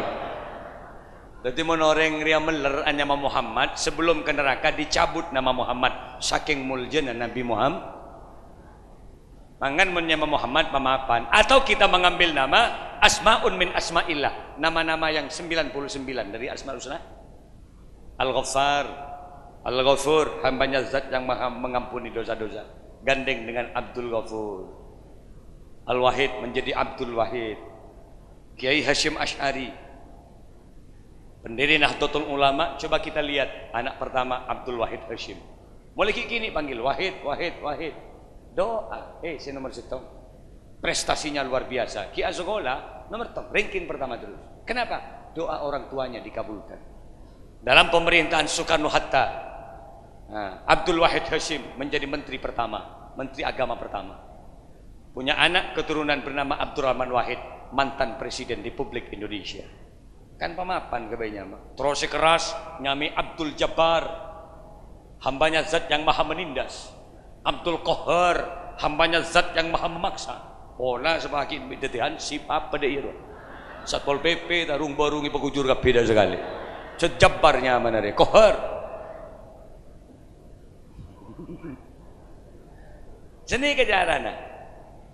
Dhâddhi mon orèng rèya meller anyama Muhammad, sebelum ke neraka dicabut nama Muhammad. Sakèng moljâna Nabi Muhammad. Mangkana mon nyama Muhammad pamapan. Atau kita mengambil nama asmaun min asma'illah. Nama-nama yang sembilan puluh sembilan dari Asmaul Husna. Al-Ghaffar, Al-Ghafur, hambanya Zat yang Maha Mengampuni dosa-dosa. Gandeng dengan Abdul Ghafur. Al-Wahid menjadi Abdul Wahid. Kiai Hasyim Asy'ari, pendiri Nahdlatul Ulama, coba kita lihat anak pertama Abdul Wahid Hasyim. Mulai kini panggil Wahid, Wahid, Wahid. Doa, eh, si nomor sèttong. Prestasinya luar biasa. Ki Asokola nomor tem, ranking pertama terus. Kenapa? Doa orang tuanya dikabulkan. Dalam pemerintahan Soekarno Hatta, nah, Abdul Wahid Hasyim menjadi menteri pertama, menteri agama pertama. Punya anak keturunan bernama Abdurrahman Wahid, mantan presiden Republik Indonesia. Kan pamapan ghâbây nyama. Terros sè keras, nyamaè Abdul Jabbar. Hambanya Zat yang Maha Menindas. Abdul Qahhar, hambanya Zat yang Maha Memaksa. Pola sapaghi' dhâddhi hansip apa dâ' iyâ rowa. Satpol P P, tarung-barung èpagujur kabbhi dâ' sakalè. Sè Jabbar nyamana rèya, Qahar. Sanèka carana.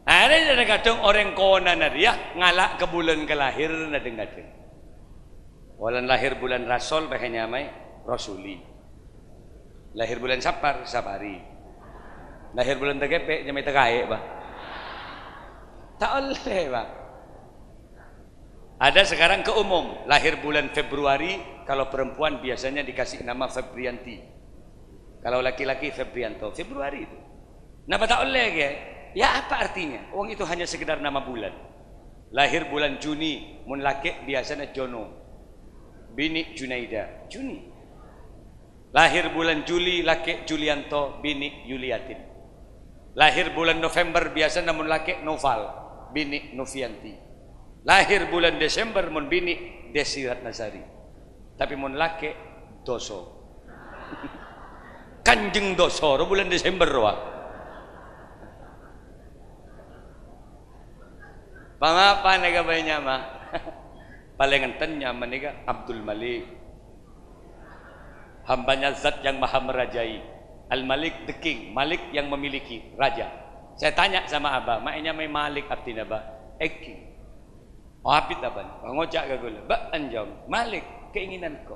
Arèya kadhâng orèng konana rèya ngala' ka bulân kalahèranna dhâng-kadhâng. Polana lahèr bulân Rasol, pèhè nyamaè Rasuli. Lahèr bulân Sapar, Sapari. Lahèr bulân Tekepek, nyamaè Tekaè, Pak. Ta' ollè, Pak. Ada sekarang ke umum, lahir bulan Februari, kalau perempuan biasanya dikasih nama Febrianti. Kalau laki-laki Febrianto, Februari itu. Napa ta' ollè, Kè? Ya, apa artinya? Wong itu hanya sekedar nama bulan. Lahir bulan Juni, mun lakè' biasanya Jono. Binè' Junaida, Juni. Lahir bulan Juli, lakè' Julianto, binè' Yuliatin. Lahir bulan November, biasana mon lakè' Noval, binè' Novianti. Lahir bulan Desember, mon binè' Desi Ratnasari. Tapè mon lakè', Doso. Kanjeng Doso, ro bulan Desember, rowa. Pamapa nèka bhâi nyama? Palèng enten nyama nèka Abdul Malik. Hambanya Zat yang Maha Merajai. Al-Malik, the King. Malik yang memiliki, raja. Saya tanya sama Abah, "Ma' ènyamaè Malik abdhina, Bah?" "Èngghi." "Oh, abit, Abah." Ngoca' ka kaulâ, "Bâ'en, Jong, Malik, keinginanku.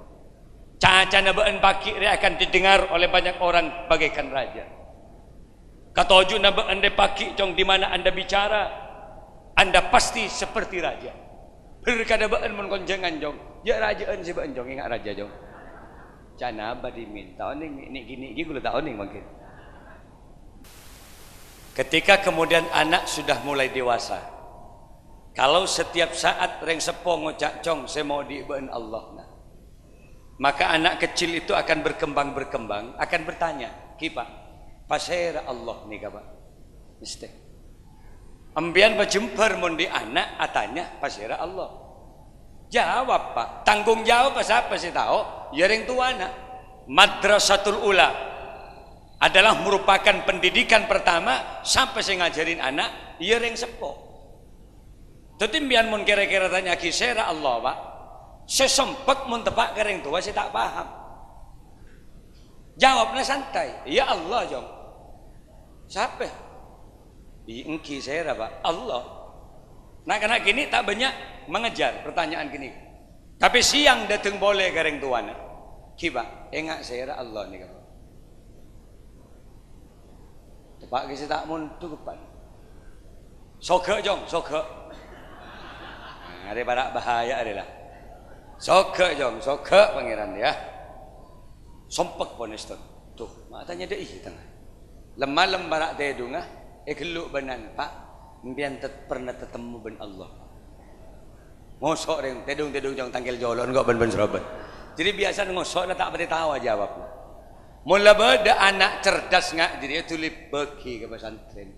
Cacana bâ'en pagi' rè akan didengar oleh banyak orang bagaikan raja." Katoju'na bâ'en rè pagi', Jong, di mana Anda bicara, Anda pasti seperti raja. Berkada bâ'en mon konjhângan, Jong. Ya, rajâ'ân sè bâ'en, Jong, enga' raja, Jong. Ca'na Abah dhimèn, ta' onèng, nè'-kènè' ghi' kaulâ ta' onèng mangkèn. Ketika kemudian anak sudah mulai dewasa, kalau setiap saat rèng seppo ngoca', "Cong, sè maodhi' bâ'en Allah, nah." Maka anak kecil itu akan berkembang-berkembang, akan bertanya, "Ghi, Pak, pasèra Allah nèka, Pak?" Mestè. Empèyan pajembhâr mon dhi' ana' atanya, "Pasèra Allah?" Jawab, Pak. Tanggung jawab sapa sè tao? Ya rèng towana. Madrasatul Ula adalah merupakan pendidikan pertama, sapa sè ngajhârin ana'? Ya rèng seppo. Dhâddhi, empèyan mon kèra-kèra tanya'aghi, "Sèra Allah, Pak?" Sè sompek mon teppa' ka rèng towa sè ta' paham. Jawabna santai, "Ya Allah, Jong." "Sapè?" "Iyâ, èngghi sèra, Pak?" "Allah." Na'-kana' kènè' ta' bânnya' mangejar pertanyaan kènè'. Tapè sèyang dâteng polè ka rèng towana. "Ghi, Pak, enga' sèra Allah nèka, Pak?" Teppa' ghi' sè ta' mondhuk, Pak. "Soghâ', Jong, soghâ'." Nah, arè para' bahaya arè la. "Soghâ', Jong, soghâ', Pangèran, ya." Sompek pon èston. Duh, ma' tanya dâ' iyâ tengnga. Lem-malem para' tèdungnga, èghellu' bân ana', "Pak, empèyan tet-, pernah tatemmo bân Allah?" Ngoso' rèng, tèdung-tèdung cong tangkèl jolon kok bân-bân soroban. Jadi biyasana ngoso' la ta' patè tao ajâwâbbhâ. Mon la bâdâ ana' cerdas nga' jârèya dhuli bâgi ka pesantren.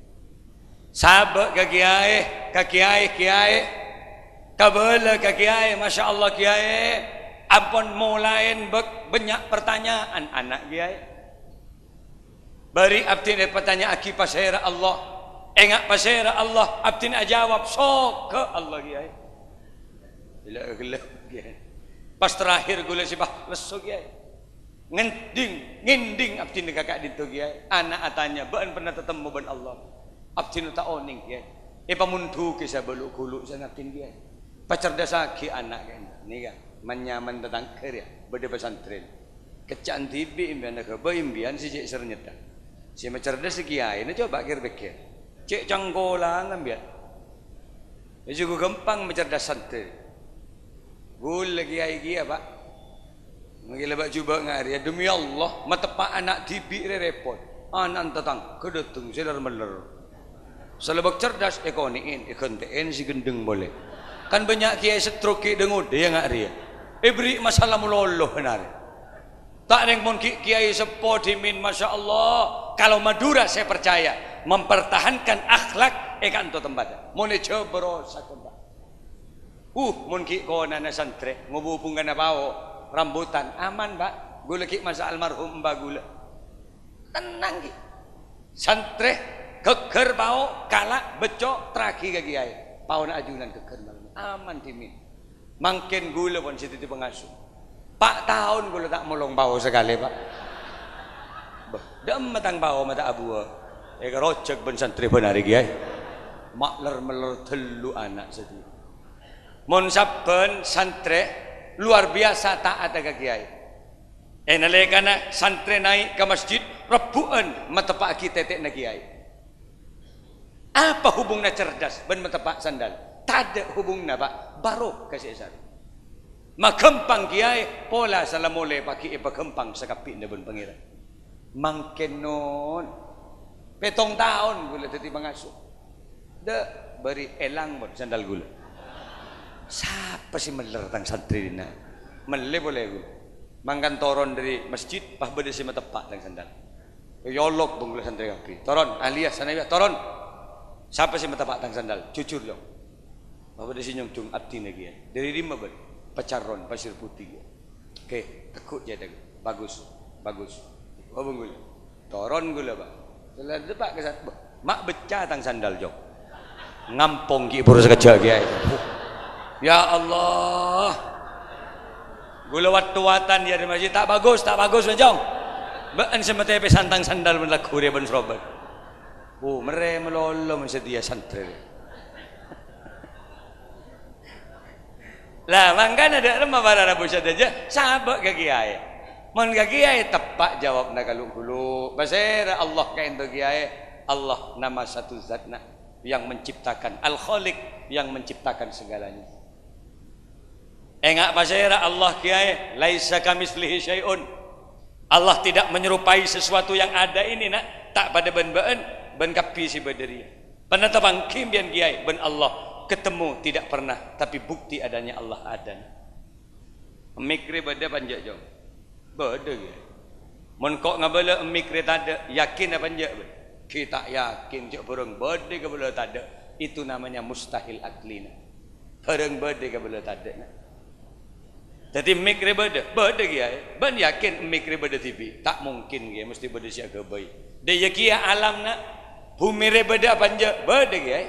Sabâ' ka kiyaè, ka kiyaè, kiyaè. Kabâlâ ka kiyaè, masya Allah kiyaè. Ampon molaè bâk-, bânnya' pertanyaan ana' kiyaè. Bâri' abdhina èpatanya'aghi pasèra Allah. Enga' pasèra Allah, abdhina ajâwâb, "Soghâ' Allah, Kiyaè." Ghellâ'-ghellâ', Kiyaè. Pas terakhir ghulâ sè pas lesso, Kiyaè. Ngendhing, ngendhing abdhina ka ka'dinto, Kiyaè. Ana' atanya, "Bâ'en pernah tatemmo bân Allah?" "Abdhina ta' onèng, Kiyaè." Èpamondhughi sabâlu'-ghulu' sè ngabdhin, Kiyaè. Pacerdasaghi ana' ka'dinto. Nèka, man-nyaman tatangghâ rèya, bâdâ pesantren. Kecca'an dhibi' empèyan aghâbây empèyan sè cè' sèrnyedda. Sè macerdas kiyaèna coba kèr-pèkkèr. Cè' cangkolang empèyan. È jhughân ghâmpang macerdas santrè. Ghulâ kiyaè kèya, Pak. Mangkèn la bâ' jhubâ' nga' rèya, demi Allah, mateppa' ana' dhibi' rè rèpot. Ana'na tatangghâ dâteng sè ler-mèller. Salabâk cerdas, èkonè'è, èghântè'è sè ghendheng polè. Kan bânnya' kiyaè stroke ghi' dâ-ngodâ ya nga' rèya. Èbherri' masalah mololo enarè. Ta' rèng mon ghi' kiyaè seppo dhimèn, masya Allah. Kalau Madura, saya percaya, mempertahankan akhlak è ka'anto tempatta. Mon è Jhâbâ rosak, Pak. Uh, mon ghi' konana santrè, ngobu bhungkana pao, rambutan, aman, Pak. Ghulâ ghi' masa' almarhum emba ghulâ. Tennang ghi'. Santrè, ghâgghâr pao, kala', becco', terraghi ka kiyaè. Paona ajunan ghâgghâr malem. Aman dhimèn. Mangkèn ghulâ pon sè dhâddhi pangasuh. Pa' taon kaulâ ta' molong pao sakalè, Pa'. Bâh, dâ'emma tang pao ma' ta' abuwâ. Èkarojhâk bân santrè bân arè, Kèyaè. Ma' ler-meller tello' ana' sadhiyâ. Mon sabbhân santrè lowar biyasa ta'atta ka Kèyaè. È nalèkana santrè naè' ka masjid, rebbhu'ân mateppa'aghi tètè'na Kèyaè. Apa hubunganna cerdas bân mateppa' sandal? Tadâ' hubunganna, Pa'. Barokah sè èsarè. Maghâmpang Kèyaè, pola sala molè paghi' èpaghâmpang sakabbhiyânna bân Pangèran. Mangkèn, non. Pètto taon kaulâ dhâddhi pangasuh. Dâ', bâri' èlang, mon, sandal kaulâ. Sapa sè meller tang santrè dinna'? Mellè polè kaulâ. Mangkana toron dâri masjid, pas bâdâ sè mateppa' tang sandal. Èolok bân kaulâ santrè kabbhi. "Toron, Aliyah, Sanawiyah, toron!" "Sapa sè mateppa' tang sandal? Jujur, Cong." Bâdâ sè nyonjhung abdhina, Kèyaè. "Dâri dimma bâ'na?" "Pacaron, Pasir Putih, Kèyaè." "Oke, teggu' cèthèk. Bagus, bagus." Bân kaulâ. Toron kaulâ, Pa'. Sella dâpa' ka sat-, bâh, ma' becca tang sandal, Cong. Ngampong ghi' buru sakejjhâ', Kèyaè. Ya Allah. Kaulâ wat-towatan, ya, dâri masjid, "Ta' bagus, ta' bagus, Cong. Bâ'na sè matèpèsan tang sandal bân lagghu rè bân srobâ." Oh, merrè malolo mon sadhiyâ santrè. Lah, mangkana dâ' remma para rabu sadhâjâ, sabâ' ka Kèyaè. Mon ka Kèyaè teppa' jawabna kalu-gulu. Pasèra Allah kaènto Kèyaè? Allah nama satu zatna yang menciptakan, Al-Khaliq yang menciptakan segalanya. Enga' pasèra Allah Kèyaè, "Laisa kamitslihi syai'un." Allah tidak menyerupai sesuatu yang ada ini, Nak. Ta' padâ bân bâ'na, bân kabbhi sè bâdâ rèya. Panèta pangghi sampèyan Kèyaè bân Allah ketemu tidak pernah, tapi bukti adanya Allah ada, Nak. Mik rè bâdâ apa enjâ', Cong? Bâdâ, Kèyaè. Mon ko' ngabâlâ mik rè tadâ', yakin apa enjâ', bân? Ghi' ta' yakin, jhâ' bhârâng bâdâ kabâlâ tadâ'. Itu namanya mustahil akli, Nak. Bhârâng bâdâ kabâlâ tadâ', Nak. Dhâddhi mik rè bâdâ? Bâdâ, Kèyaè. Bân yakin mik rè bâdâ dhibi'? Ta' mungkin, Kèyaè, mesthè bâdâ sè aghâbây. Dâ' iyâ kèya alam, Nak. Bhumè rè bâdâ apa enjâ'? Bâdâ, Kèyaè.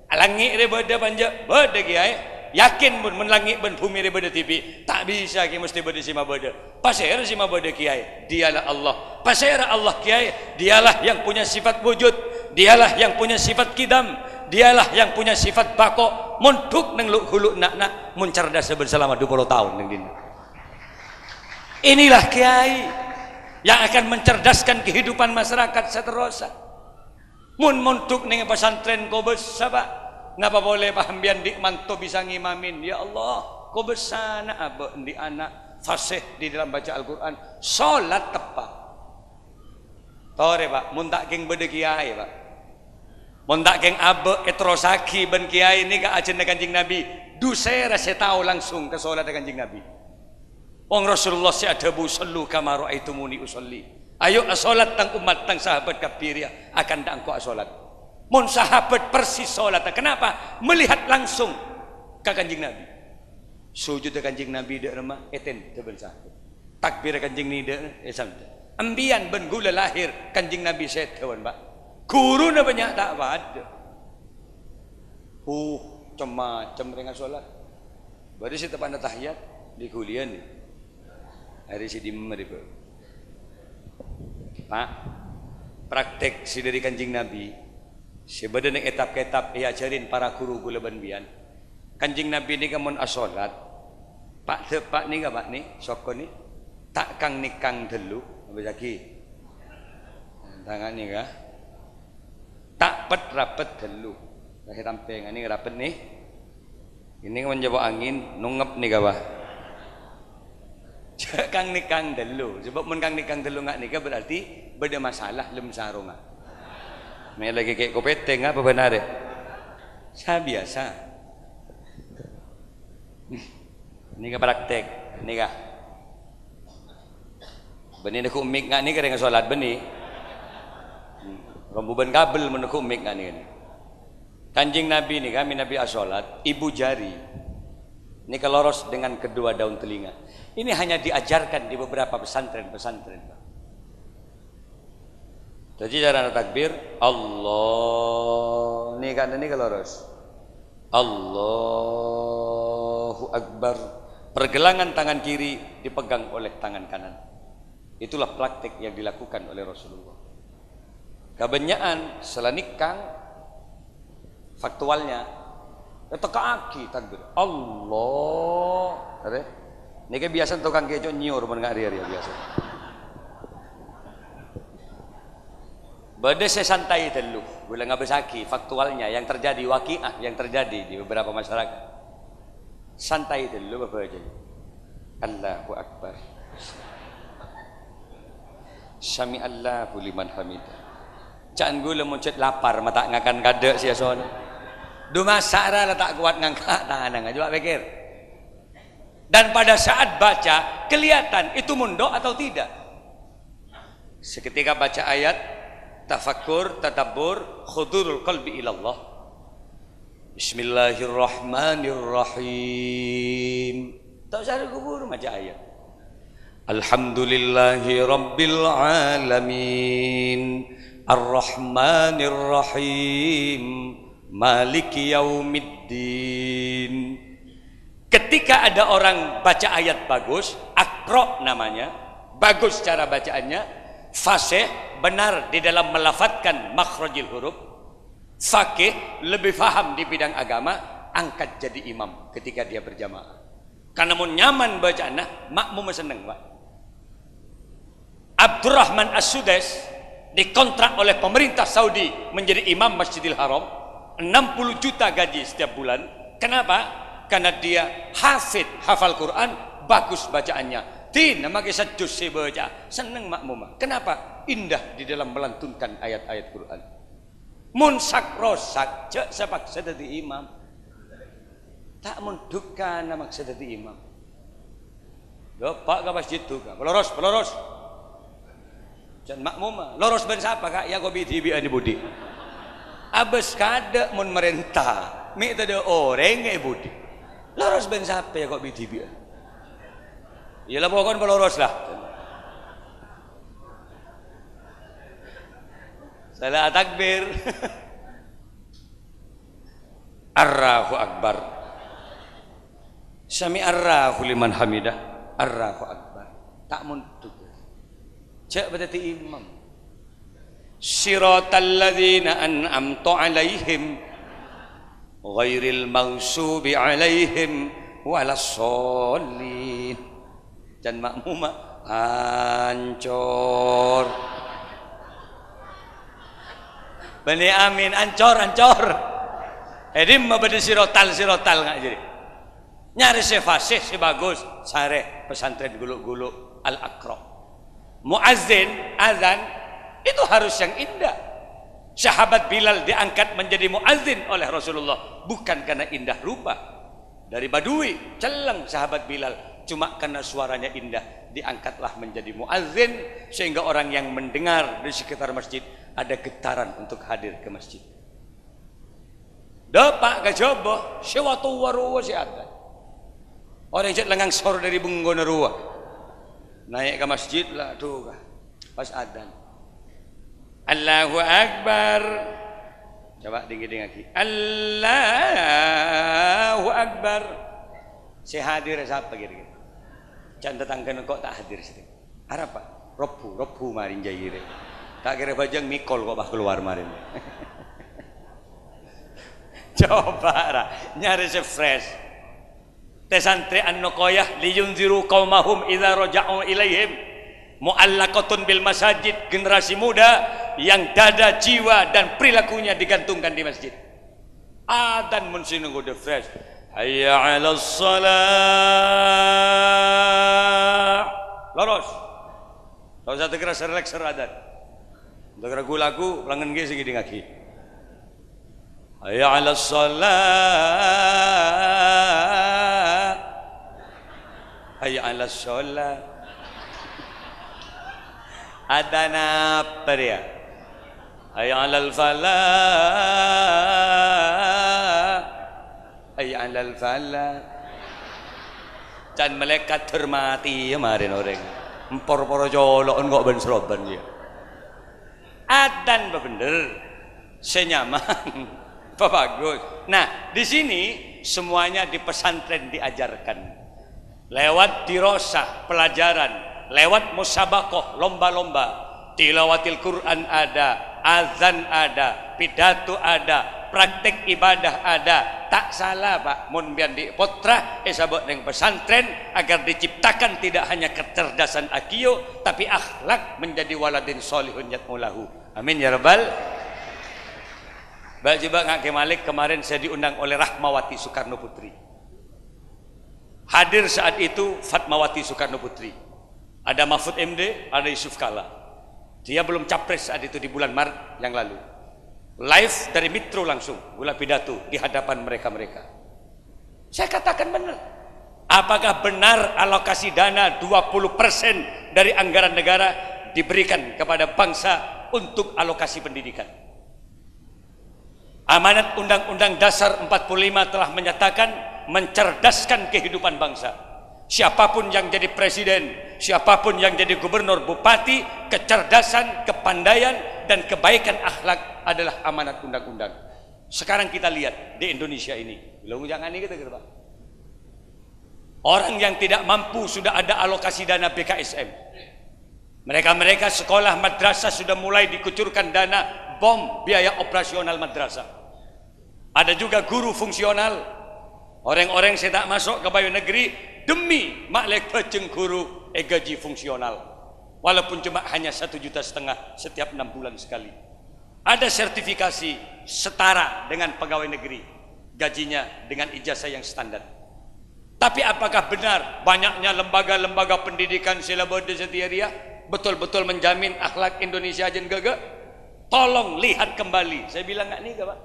Langngè' rè bâdâ apa enjâ'? Bâdâ, Kèyaè. Yakin, bun, mon langngè' bân bhumè rè bâdâ dhibi'? Ta' bisa, Kèyaè, mesthè bâdâ sè mabâdâ. Pasèra sè mabâdâ, Kèyaè? Dialah Allah. Pasèra Allah, Kèyaè? Dialah yang punya sifat wujud, Dialah yang punya sifat qidam, Dialah yang punya sifat baqa. Mondhuk neng lu-, ghulu enna', Nak, mon cerdassa bân salama dua puluh taon neng dinna'. Inilah Kèyaè yang akan mencerdaskan kehidupan masyarakat saterrossa. Mon mondhuk neng pasantrèn kobâsa, Pa'. Napa polè, Pa', sampèyan andi' manto bisa ngimamin? Ya Allah, kobâsana abâ' andi' ana' fasih di dalam baca Al-Qur'an, solat teppa'. Torè, Pa', mon ta' kèng bâdâ kèyaè, Pa'. Mon ta' kèng abâ' èterrossaghi bân kèyaè nèka ajhânna Kanjeng Nabi, dusèra sè tao langsung ka solatta Kanjeng Nabi. Wong Rasulullah sè adhâbu, "Shallu kama ra'aitumuni ushalli." Ayo asolat, tang ommat, tang sahabat kabbhi rèya, akantha engko' asolat. Mon sahabat persis solatta. Kenapa? Melihat langsung ka Kanjeng Nabi. Sujudda Kanjeng Nabi dâ' remma ètèndhâ bân sahabat. Takbirra Kanjeng Nabi dâ' èsandhâ. Sampèyan bân ghulâ lahir Kanjeng Nabi sèdhâ bân, Pa'. Ghuruna bânnya' ta' padâ. Uh, cem-macem rèng asolat. Bâdâ sè teppa'na tahiyat, di ghuliyân. Arè sè dimma rè, Pa'? Pa', praktek sè dâri Kanjeng Nabi, sè bâdâ neng ètab-kètab èajhârin para ghuru ghulâ bân biyân. Kanjeng Nabi nèka mon asolat, pa'-, dâ-, pa' nèka, Pa', nè, soko nè, ta' kang-nèkang ghâllu, apa lagi? Tangan nèka. Ta' pet-rapet ghâllu. Lahir rampèngan nèka rapet nè. Ini mon nyabâ angèn, nongngep nèka, Pa'. Jhâ' kang-nèkang ghâllu. Sabâb mon kang-nèkang ghâllu nga' nèka berarti bâdâ masalah lem sarongnga. Mè' lagi kè' kopètèng apa bân arè? Sabiyasa. Nèka praktek, nèka. Bânnè neggu' mik nga' nèka rèng asolat bânnè. Hmm. Rombu bân kabel mon neggu' mik nga' nèka. Kanjeng Nabi nèka, mè' Nabi asolat, ibu jari nèka loros dengan kedua daun telinga. Ini hanya diajarkan di beberapa pesantren-pesantren, Pa'. Dhâddhi carana takbir, Allah. Nèka, nèka loros. Allahu Akbar. Pergelangan tangan kiri dipegang oleh tangan kanan. Itulah praktek yang dilakukan oleh Rasulullah. Kabânnya'an salaèn nèka faktualnya, èteka'aghi takbir. Allah. Arè. Nèka biasa tokang kèco nyèyor mon nga' rèya-rèya biasa. Bâdâ sè santai ghâllu, ghulâ ngabâssaghi faktualnya yang terjadi, waqi'ah yang terjadi di beberapa masyarakat. Santai ghâllu bâbâjâ. Allahu Akbar. Sami'allahu liman hamidah. Ca'na ghulâ mon cè' lapar, ma' ta' ngakan kadâ' sè èsona. Dhu masa' ra la ta' kowat ngangka' tanangnga, coba pèkkèr. Dan pada saat baca, kelihatan itu mondok atau tidak. Seketika baca ayat, tafakkur, tadabbur, hudurul qalbi ilallah. Bismillahirrahmanirrahim. Ta' osa buru-buru maca ayat. Alhamdulillahi rabbil alamin. Arrahmanirrahim. Maliki yaumiddin. Ketika ada orang baca ayat bagus, akro namanya, bagus cara bacaannya, fasih, benar di dalam melafadzkan makhrajil huruf, faqih, lebih faham di bidang agama, angkat jadi imam ketika dia berjamaah. Karena mon nyaman bacana, makmum senneng, Pak. Abdurrahman As-Sudais dikontrak oleh pemerintah Saudi menjadi imam Masjidil Haram, enam puluh juta gaji setiap bulan. Kenapa? Karena dia hafid, hafal Quran, bagus bacaannya. Dina makè sajjus sè baca, senneng makmuma. Kenapa? Indah di dalam melantunkan ayat-ayat Quran. Mon sak-rosak, jhâ' sè paksa dhâddhi imam. Ta' mon dhukana maksa dhâddhi imam. Dâpa' ka masjid duka. Paloros, paloros. Jhân makmuma. Loros bân sapa, Ka'? Ya, ko' bi-dhibi'ân è budi. Abâs kadâ' mon marènta. Mè' tadâ' orèng è budi. Loros bân sapa, ya, ko' bi-dhibi'ân. Ya la, pokon paloros la. Sala takbir. Allahu Akbar. Sami Allahu liman hamidah. Allahu Akbar. Ta' mondhuk. Jhâ' bâdâ dhâddhi imam. Siratal ladzina an'amta 'alaihim ghairil maghsubi 'alaihim walassallin. Can makmuma ancor. Bânnè amin, ancor, ancor. È dimma bâdâ sirotal-sirotal nga' jârèya. Nyarè sè fasih, sè bagus, sarè pesantren Gulu'-Gulu' Al-Aqra. Muazzin, azan, itu harus yang indah. Sahabat Bilal diangkat menjadi muazzin oleh Rasulullah bukan karena indah rupa. Dari Badui, celleng sahabat Bilal, cuma karena suaranya indah, diangkatlah menjadi muazzin, sehingga orang yang mendengar di sekitar masjid ada getaran untuk hadir ke masjid. Dâpa' ka jhâbâ, sè wa-towa rowa sè adzan. Orèng jhâ' la ngangsor dâri bengkona rowa. Naè' ka masjid la, duka. Pas adzan. Allahu Akbar. Coba ding-ngèdingngaghi. Allahu Akbar. Sè hadir sapa kira-kira? Can tatangghâna ko' ta' hadir sè. Arapa? Rebbhu, Rebbhu marèn jârèya. Ta' kèra bhâjâng mèkol ko' pas kalowar marèn. Coba ra, nyarè sè fresh. Te santrè An-Nuqayah, "Liyunziru qaumahum idza raja'u ilaihim." Mu'allaqatun bil masajid, generasi muda yang dada, jiwa, dan perilakunya digantungkan di masjid. Adzan mon sè nèngghu the fresh. "Hayya 'alas shalah." Loros. Ta' osa dâgghâr serlek ser adzan. Dâgghâr ghu-lagu, langngen ghi' sè ngèdingngaghi. "Hayya 'alas shalah. Hayya 'alas shalah." Adzan apa rèya? "Hayya 'alal falah. Hayya 'alal falah." Can malaèkat dhâr matè marèn orèng. Empor para colo'en ko' bân-sarombân ya. Adzan bhâbhender. Sè nyaman. Bhâbagus. Nah, di sini semuanya di pesantren diajarkan. Lewat dirosah, pelajaran, lewat musabaqah, lomba-lomba, tilawatil Quran ada, azan ada, pidato ada, praktek ibadah ada. Ta' sala, Pak, mon bi' andi' pottra èsabâ' neng pesantren agar diciptakan tidak hanya kecerdasan IQ, tapi akhlak menjadi waladin sholihun yad'u lahu. Amin ya rabbal. Bâ' jhubâ' nga' Kè Malik, kemarin saya diundang oleh Rahmawati Soekarno Putri. Hadir saat itu Fatmawati Soekarno Putri. Ada Mahfud M D, ada Yusuf Kalla. Dia belum capres saat itu di bulan Maret yang lalu. Live dari Metro langsung, ghulâ pidato di hadapan mereka-mereka. Saya katakan benar. Apakah benar alokasi dana dua puluh persen dari anggaran negara diberikan kepada bangsa untuk alokasi pendidikan? Amanat Undang-Undang Dasar empat puluh lima telah menyatakan mencerdaskan kehidupan bangsa. Siapapun yang jadi presiden, siapapun yang jadi gubernur, bupati, kecerdasan, kepandaian, dan kebaikan akhlak adalah amanat undang-undang. Sekarang kita lihat di Indonesia ini. Lo jangan ini kita, Pak. Orang yang tidak mampu sudah ada alokasi dana B K S M. Mereka-mereka sekolah madrasah sudah mulai dikucurkan dana bom biaya operasional madrasah. Ada juga guru fungsional. Orang-orang sè ta' maso' ka pegawai negeri demi ma' lè bhâjeng guru ègâji fungsional. Walaupun cuma hanya satu juta setengah setiap enam bulan sekali. Ada sertifikasi setara dengan pegawai negeri, gajinya dengan ijazah yang standar. Tapi apakah benar banyaknya lembaga-lembaga pendidikan sè la bâdâ satèya rèya betul-betul menjamin akhlak Indonesia jân ghâghâ? Tolong lihat kembali. Saya bilang nga' nèka, Pak.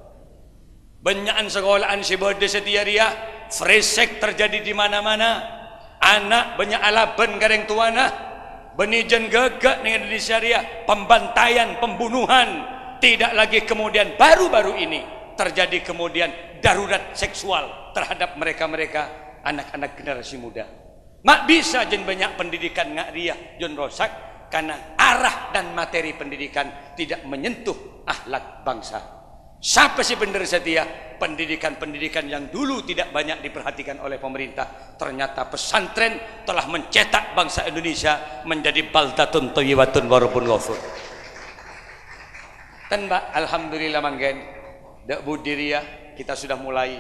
Bânnya'an sakola'an sè bâdâ satèya rèya, frisèk terjadi di mana-mana. Ana' bânnya' alabân ka rèng towana. Bânnè jân ghâghâ neng Indonesia rèya, pembantaian, pembunuhan. Tidak lagi kemudian baru-baru ini terjadi kemudian darurat seksual terhadap mereka-mereka anak-anak generasi muda. Ma' bisa jân bânnya' pendidikan nga' rèya jân rosak karena arah dan materi pendidikan tidak menyentuh akhlak bangsa. Sapa sè bhendher satèya? Pendidikan-pendidikan yang dulu tidak banyak diperhatikan oleh pemerintah, ternyata pesantren telah mencetak bangsa Indonesia menjadi baldatun thayyibatun wa rabbun ghafur. Ten, Pak, alhamdulillah mangkèn. Dâ' budi rèya kita sudah mulai.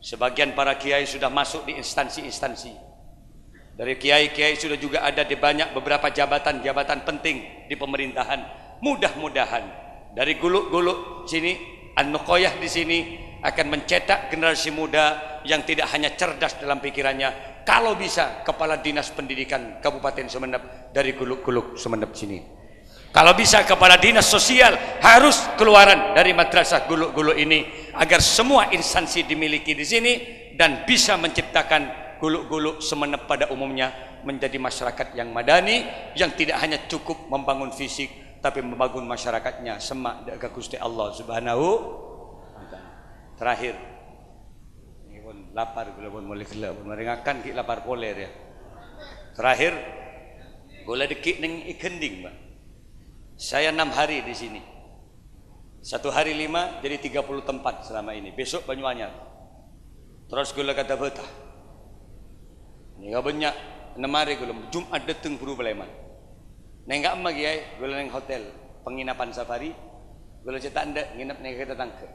Sebagian para kiai sudah masuk di instansi-instansi. Dari kiai-kiai sudah juga ada di banyak beberapa jabatan-jabatan penting di pemerintahan. Mudah-mudahan dari guluk-guluk sini, An-Nuqayah di sini akan mencetak generasi muda yang tidak hanya cerdas dalam pikirannya, kalau bisa kepala dinas pendidikan Kabupaten Sumenep dari guluk-guluk Sumenep sini. Kalau bisa kepala dinas sosial harus keluaran dari madrasah guluk-guluk ini agar semua instansi dimiliki di sini dan bisa menciptakan guluk-guluk Sumenep pada umumnya menjadi masyarakat yang madani, yang tidak hanya cukup membangun fisik tapi membangun masyarakatnya semma' dâ' ka Ghustè Allah Subhanahu wa Ta'ala. Terakhir, nèka pon lapar ghulâ pon molaè ghellâ', pon marè ngakan ghi' lapar polè rèya. Terakhir, ghulâ dâgghi' neng è Gending, Pak. Saya enam hari di sini. Satu hari lima, jadi tiga puluh tempat selama ini. Besok Banyuanyar. Terros ghulâ ka Tabata. Nèka bânnya', ennem arè ghulâ, Jum'at dâteng buru palèman. Neng ka'emma, Kèyaè, ghulâ neng hotel penginapan safari, ghulâ cè' ta' endâ' ngènep neng ka tatangghâ.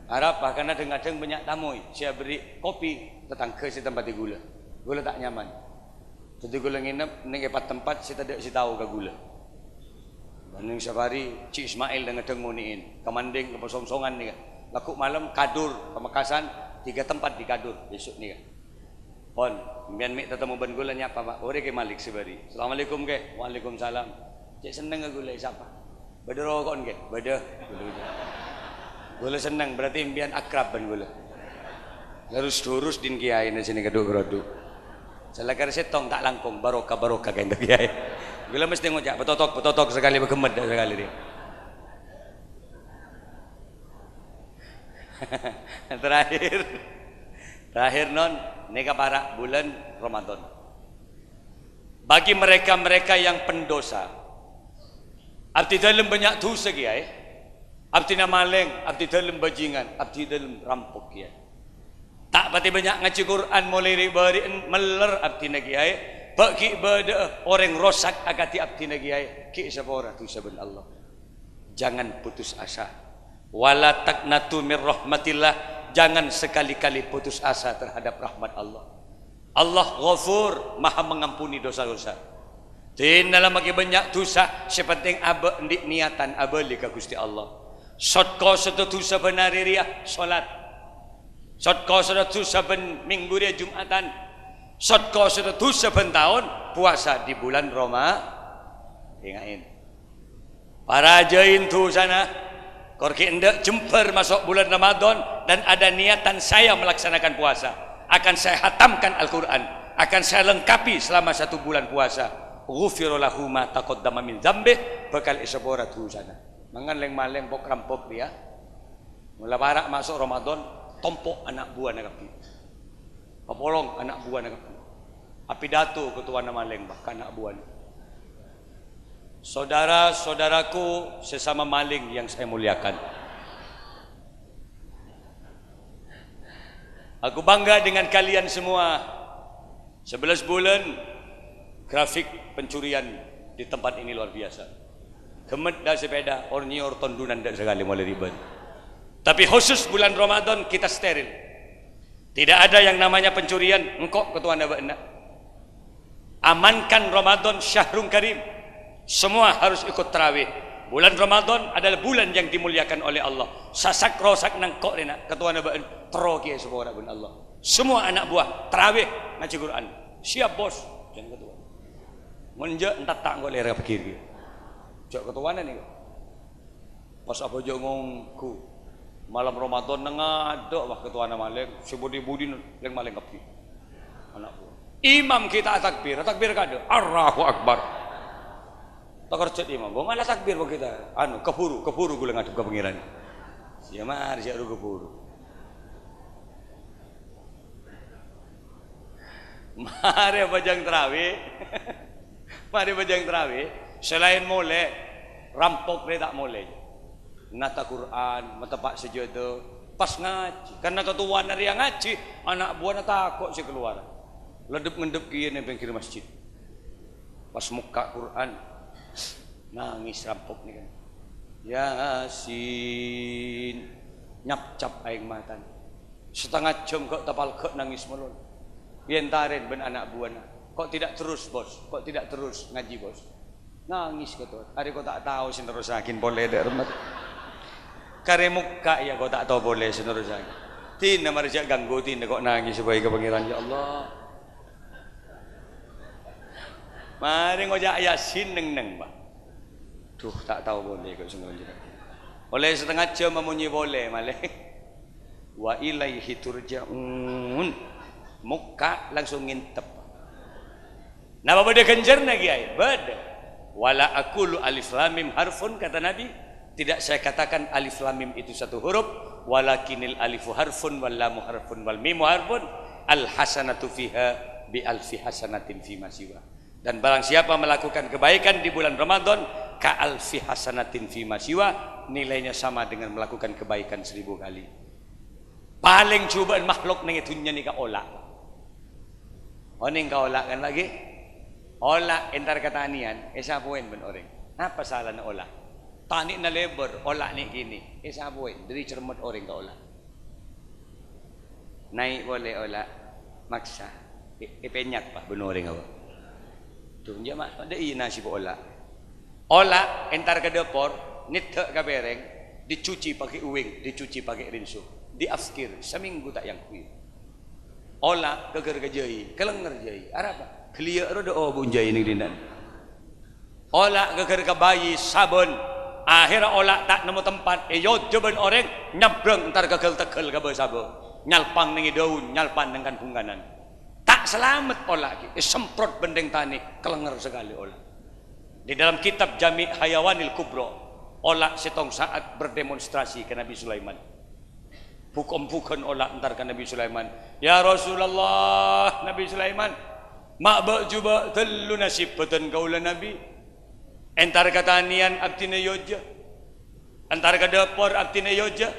Arapa? Karna dhâng-kadhâng bânnya' tamoy sè aberri' kopi tatangghâ sè tempaddhi ghulâ. Ghulâ ta' nyaman. Dhâddhi ghulâ ngènep neng è pat-tempat sè tadâ' sè tao ka ghulâ. Bân neng safari, Cè' Ismail dhâng-kadhâng ngonè'è, ka Mandeng, ka Pasongsongan nèka. Lagghu' malem ka Dur, Pamekasan, tiga tempat di Kadur besok nèka. Pon, sampèyan mè' tatemmo bân ghulâ nyapa, Pak? Orèng Kè Malik sè bâri'. "Assalamualaikum, Kè." "Waalaikumsalam." Cè' sennengnga ghulâ èsapa. "Bâdâ roko'en, Kè?" "Bâdâ." Ghulâ senneng, berarti sampèyan akrab bân ghulâ. Lerus durus din kiyaèna sini kadhu-kadhu. Salakar sèttong ta' langkong, barokah-barokah ka'dinto kiyaè. Ghulâ mesti ngoca', "Petotok, petotok," sakalè pagemmèt sakalè rèya. Terakhir, terakhir, Non, nèka para' bulân Ramadan. Bagi mereka-mereka yang pendosa, abdhi dhâlem bânnya' dhusa, Kèyaè. Abdhina malèng, abdhi dhâlem bajingan, abdhi dhâlem rampok, Kèyaè. Ta' patè bânnya' ngajhi Qur'an molaè rè'-bâri'en, mèller abdhina kèyaè. Bâ' ghi' bâdâ'â orèng rosak akadhi abdhina kèyaè, ghi' èsapora dhusa bân Allah. Jangan putus asa. "Wala taqnatu mir rahmatillah," jangan sekali-kali putus asa terhadap rahmat Allah. Allah Ghafur, Maha Mengampuni dosa-dosa. Dinna la makè bânnya' dhusa, sè pentèng abâ' andi' niatan abâli ka Ghustè Allah. Sot-kosodda dhusa bân arè rèya, solat. Sot-kosodda dhusa bân minggu rèya Jum'atan. Sot-kosodda dhusa bân taon, puasa di bulan Roma-, ènga'è. Parajâi dhusana, kor ghi' endâ' jembhâr maso' bulan Ramadan dan ada niatan saya melaksanakan puasa, akan saya hatamkan Al-Qur'an, akan saya lengkapi selama satu bulan puasa. Ghufira lahu ma taqaddama min dzambih, bhâkal èsapora dhusana. Mangkana lèng-malèng, pok-rampok rèya. Mola para' maso' Ramadan, tompo' ana' buwâna kabbhi. Papolong ana' buwâna kabbhi. Apidato ka towana malèng, bâ, ka ana' buwâna. Saudara-saudaraku sesama maling yang saya muliakan. Aku bangga dengan kalian semua. Sebelas bulan, grafik pencurian di tempat ini luar biasa. Ghemmet dâ' sepeda, or-nyor tondunan dâ' sakalè molaè ribât. Tapi khusus bulan Ramadan kita steril. Tidak ada yang namanya pencurian, engko' ketowana bâ'na. Amankan Ramadan syahrun karim. Semua harus ikut tarawih. Bulan Ramadan adalah bulan yang dimuliakan oleh Allah. Sasak rosak nangko' rèna, ketowana bâ'en, terro kèya èsapora bân Allah. Semua anak buah tarawih ngajhi Quran. Siap, Bos. Jhân ketowa. Mon enjâ' entata engko' lèra pagghir kèya. Jhâ' ketowana nèko. Pas abhâjâng ongghu. Malem Ramadan neng adâ', wah, ketowana malèng, sè budi-budina lèng-malèng kabbhi. Ana' buwâ. Imam ghi' ta' takbir, takbir kadâ', "Allahu Akbar." Takerjhât imam, "Bâ, mala takbir bâ kita." Anu, kabhuru, kabhuru ghulâ ngadhep ka Pangèran. Iyâ, marè sè ru kabhuru. Marè abhâjâng tarawih. Marè abhâjâng tarawih. Sè laèn molè, rampok rè ta' molè. Nata Qur'an, mateppa' sajâdâ, pas ngajhi. Karna katowana rèya ngajhi, ana' buwâna tako' sè kalowar. Ledep-ngendep kèya neng pèngghir masjid. Pas mokka' Qur'an, nangès rampok nèka. Yasin. Nyapcap aèng matana. Satengnga jhâm ghi' tapalgâ' nangès malolo. Èentarè bân ana' buwâna. "Kok tidak terus, Bos? Kok tidak terus ngaji, Bos?" Nangès katowa. "Arè kok ta' tao sè nerrossaghi polè dâ' remma. Karè mokka' iyâ kok ta' tao polè sè nerrossaghi. Dinna marè jhâ' ganggu, dinna kok nangès bhâi ka Pangèran, ya Allah." Marè ngoca' Yasin neng-neng, Pak. Duh, ta' tao polè kok sè ngonjhâ. Ollè satengnga jhâm amonyè polè malè. "Wa ilaihi turja'un." Mokka' langsung ngèntep. Napa bâdâ ghânjhârânna, Kèyaè? Bâdâ. "Wala aqulu alif lam mim harfun," kata Nabi. "Tidak saya katakan alif lam mim itu satu huruf, walakinil alifu harfun, wal lamu harfun, wal mimu harfun, al hasanatu fiha bi alfi hasanatin fima siwa." Dan barang siapa melakukan kebaikan di bulan Ramadan, ka alfi hasanatin fima siwa, nilainya sama dengan melakukan kebaikan seribu kali. Palèng jhubâ'ân makhluk neng è dhunnya nèka ola'. Onèng ka ola' kan, Pak, ghi? Ola' entar ka tanèyan, èsapowèn bân orèng. Apa salana ola'? Tanè'na lèbâr, ola' nè' kènè', èsapowèn, dhâri cermet orèng ka ola'. Naè' polè ola', maksa. È-, èpènyat, Pak, bân orèng apa? Duh, enjâ', Ma', dâ' iyâ nasib ola'. Ola' entar ka dâpor, nèddhâ' ka pèrèng, dicuci pakai uwèng, dicuci pakai rinso, diafkir, samènggu ta' èangghuyâ. Ola' ghâghâr ka jhâi, kalènger jhâi. Arapa? Ghâliyâ' rowa dâ' obu' jhâi neng dinna'. Ola' ghâghâr ka bâi, sabân. Akhèrra ola' ta' nemmo tempat, èyojhâ bân orèng, nyabbrâng entar ka ghâl-tegghâl ka bâ-sabâ. Nyalpang neng è dâun, nyalpang neng kan-bhungkanan. Ta' salamet ola' ghi, èsemprot bân rèng tanè, kalènger sakalè ola'. Di dalam kitab Jami' Hayawanil Kubra, ola' sèttong sa'at berdemonstrasi ka Nabi Sulaiman. Bu'-ombhughân ola' entar ka Nabi Sulaiman. "Ya Rasulullah, Nabi Sulaiman, ma' bâ' jhubâ' tello nasib bhâdhân kaulâ, Nabi. Entar ka tanèyan abdhina èyojhâ. Entar ka dâpor abdhina èyojhâ.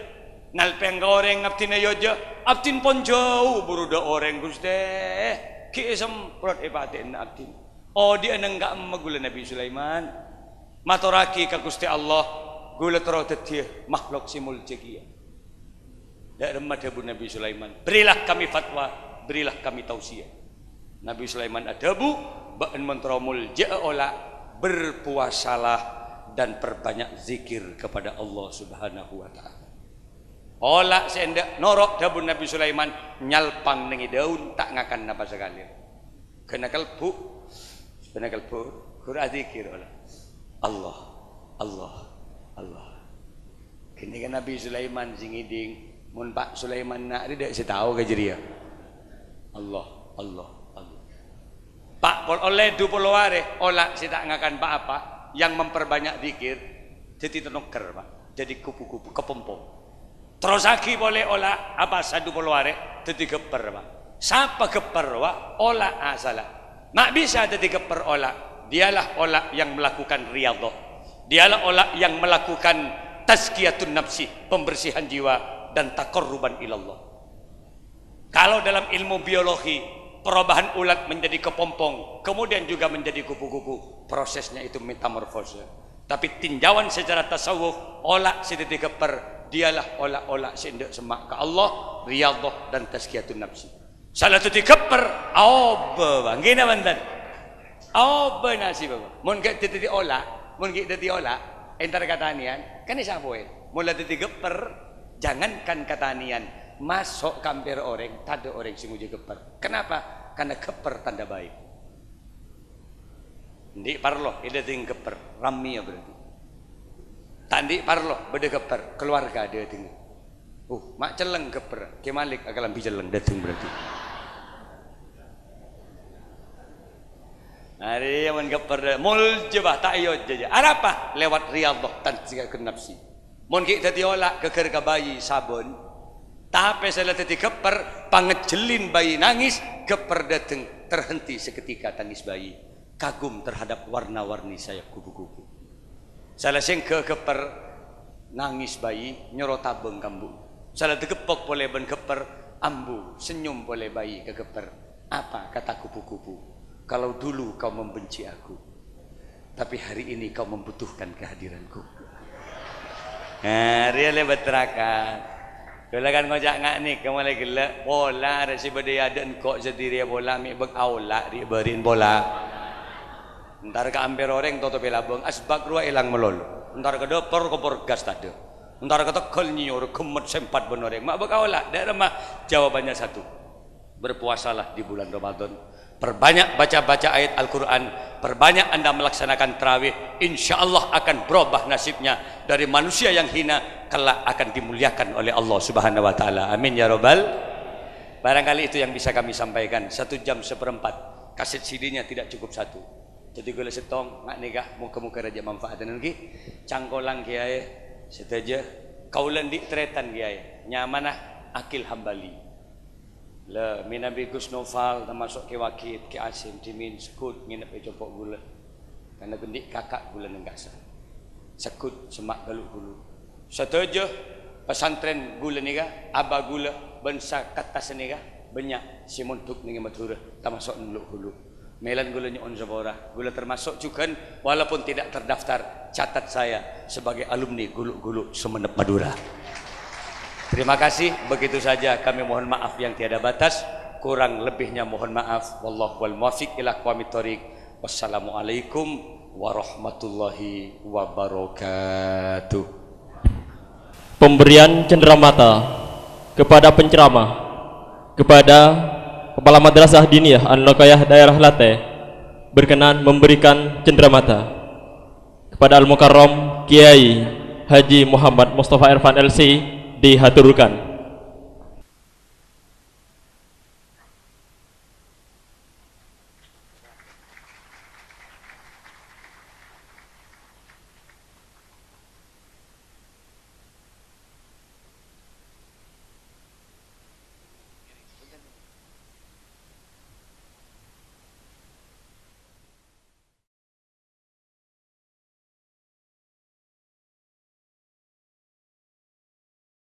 Nalpèng ka orèng abdhina èyoja, abdhina pon jhâu buru dâ' orèng, Ghustè. Ghi' èsemprot è patè'na abdhina. Odi'â neng ka'emma ghulâ Nabi Sulaiman. Matorraghi ka Ghustè Allah, ghulâ terro dhâddhiyâ makhluk sè molja kèya. Dâ' remma dhâbuna Nabi Sulaiman, "Berilah kami fatwa, berilah kami tausiah." Nabi Sulaiman adhâbu, "Bâ'na mon terro moljâ'â ola', berpuasalah dan perbanyak zikir kepada Allah Subhanahu wa Ta'ala." Ola' sè endâ' noro' dhâbuna Nabi Sulaiman, nyalpang neng è dâun, ta' ngakan napa sakalè. Ghâna kalbu, ghâna kalbu, ghuru adzikir ola'. Allah, Allah, Allah. Ghânèka Nabi Sulaiman sè ngèdhing, mon Pa' Sulaiman na' rè dâ' sè tao ka jârèya. Allah, Allah, Allah. Pa' pol-, ollè du polo arè, ola' sè ta' ngakan pa-apa, yang memperbanyak dzikir, dhâddhi tenoker, Pa'. Dhâddhi kubu-kubu, kepompong. Terrossaghi polè ola', apa, sadu polo arè, dhâddhi ghâppèr, Pa'. Sapa ghâppèr, Pa'? Ola' asalla. Ma' bisa dhâddhi ghâppèr ola'. Dialah ola' yang melakukan riyadhah. Dialah ola' yang melakukan tazkiyatun nafsi, pembersihan jiwa, dan taqarruban ilallah. Kalau dalam ilmu biologi, perubahan ulat menjadi kepompong, kemudian juga menjadi kupu-kupu, prosesnya itu metamorfose. Tapi tinjauan secara tasawuf, ola' sè dhâddhi ghâppèr, dialah ola'-ola' sè endâ' semma' ka Allah, riyadhah dan tazkiyatun nafsi. Sala dhâddhi ghâppèr, aobâ, Pa'. Ngghi napa bhunten? Aobâ nasibbhâ, Pa'. Mon ghi' dhâddhi ola', mon ghi' dhâddhi ola', entar katanèyan, kan èsapowè. Mon la dhâddhi ghâppèr, jangankan katanèyan, maso' ka ampèra orèng, tadâ' orèng sè ngoja ghâppèr. Kenapa? Karena ghâppèr tanda baik. Andi' parlo èdhâddhing ghâppèr, rammèya berarti. Ta' andi' parlo bâdâ ghâppèr, keluarga dhâddhing. Uh, ma' cellèng ghâppèr, Kè Malik akalambhi cellèng dhâddhing berarti. Arèya mon ghâppèr dhâ-, molja, Pa', ta' èyoja jâ. Arapa? Lewat riyadhah, tazkiyatun nafsi. Mon ghi' dhâddhi ola' ghâgghâr ka bayi sabân, tapè sè la dhâddhi ghâppèr, pangèjjhellin bayi nangès, ghâppèr dhâddhing, terhenti seketika tangis bayi, kagum terhadap warna-warni sayap kupu-kupu. Sala sèngghâ ghâppèr, nangès bayi, nyoro tabâng ka embu'. Sala dâggeppok polè bân ghâppèr, ambu, senyum polè bayi ka ghâppèr. Apa kata kupu-kupu? Kalau dulu kau membenci aku, tapi hari ini kau membutuhkan kehadiranku. Nah, rèya lè bâtraka. Kaulâ kan ngoca' nga' nèka molaè ghellâ', pola arè sè bâdâ è adâ'na engko' sadhâjâ pola mè' bâk aola' ri'-bâri'na pola. Entar ka ampèr orèng totobhâ labâng, asbak rowa èlang malolo. Entar ka dâpor kompor gas tadâ'. Entar ka tegghâl nyèyor, ghemmet sempat bân orèng. Ma' bâk aola', dâ' remma jawabannya satu. Berpuasalah di bulan Ramadan. Perbanyak baca-baca ayat Al-Quran. Perbanyak Anda melaksanakan tarawih. Insya Allah akan berubah nasibnya. Dari manusia yang hina, kelak akan dimuliakan oleh Allah Subhanahu wa Ta'ala. Amin ya Rabbal. Barangkali itu yang bisa kami sampaikan. Satu jam seperempat. Kaset C D-nya tidak cukup satu. Dhâddhi kaulâ sèttong, nga' nèka, moghâ-moghâ rajâ manfaat nèka. Cangkolang kèyaè, sadhâjâ. Kaulâ andi' tarètan kèyaè. Nyamana Akil Hambali. La, mènabi Gus Noval, tamaso' Kè Wagid, Kè Asim, Dimin, segghut ngènep è compo' ghulâ. Karna andi' kaka' ghulâ neng ka'issa'. Segghut semma' ghâlu'-ghulu'. Sadhâjâ pesantren ghulâ nèka, aba ghulâ, bân sakatta sanèka, bânnya' sè mondhuk neng è Madhurâ, tamaso' neng Lu'-Ghulu'. Mèlana ghulâ nyo'on sapora, ghulâ termasuk jhughân, walaupun tidak terdaftar, catat saya sebagai alumni Ghulu'-Ghulu' Sumenep Madura. Terima kasih, begitu saja, kami mohon maaf yang tiada batas, kurang lebihnya mohon maaf. Wallahu wal muwaffiq ila aqwamit thoriq. Wassalamualaikum warahmatullahi wabarakatuh. Pemberian cendramata kepada penceramah, kepada Kepala Madrasah Diniyah An-Nuqayah Daerah Late berkenan memberikan cendramata kepada Al-Mukarram Kiai Haji Muhammad Mustafa Irfan L C dihaturkan.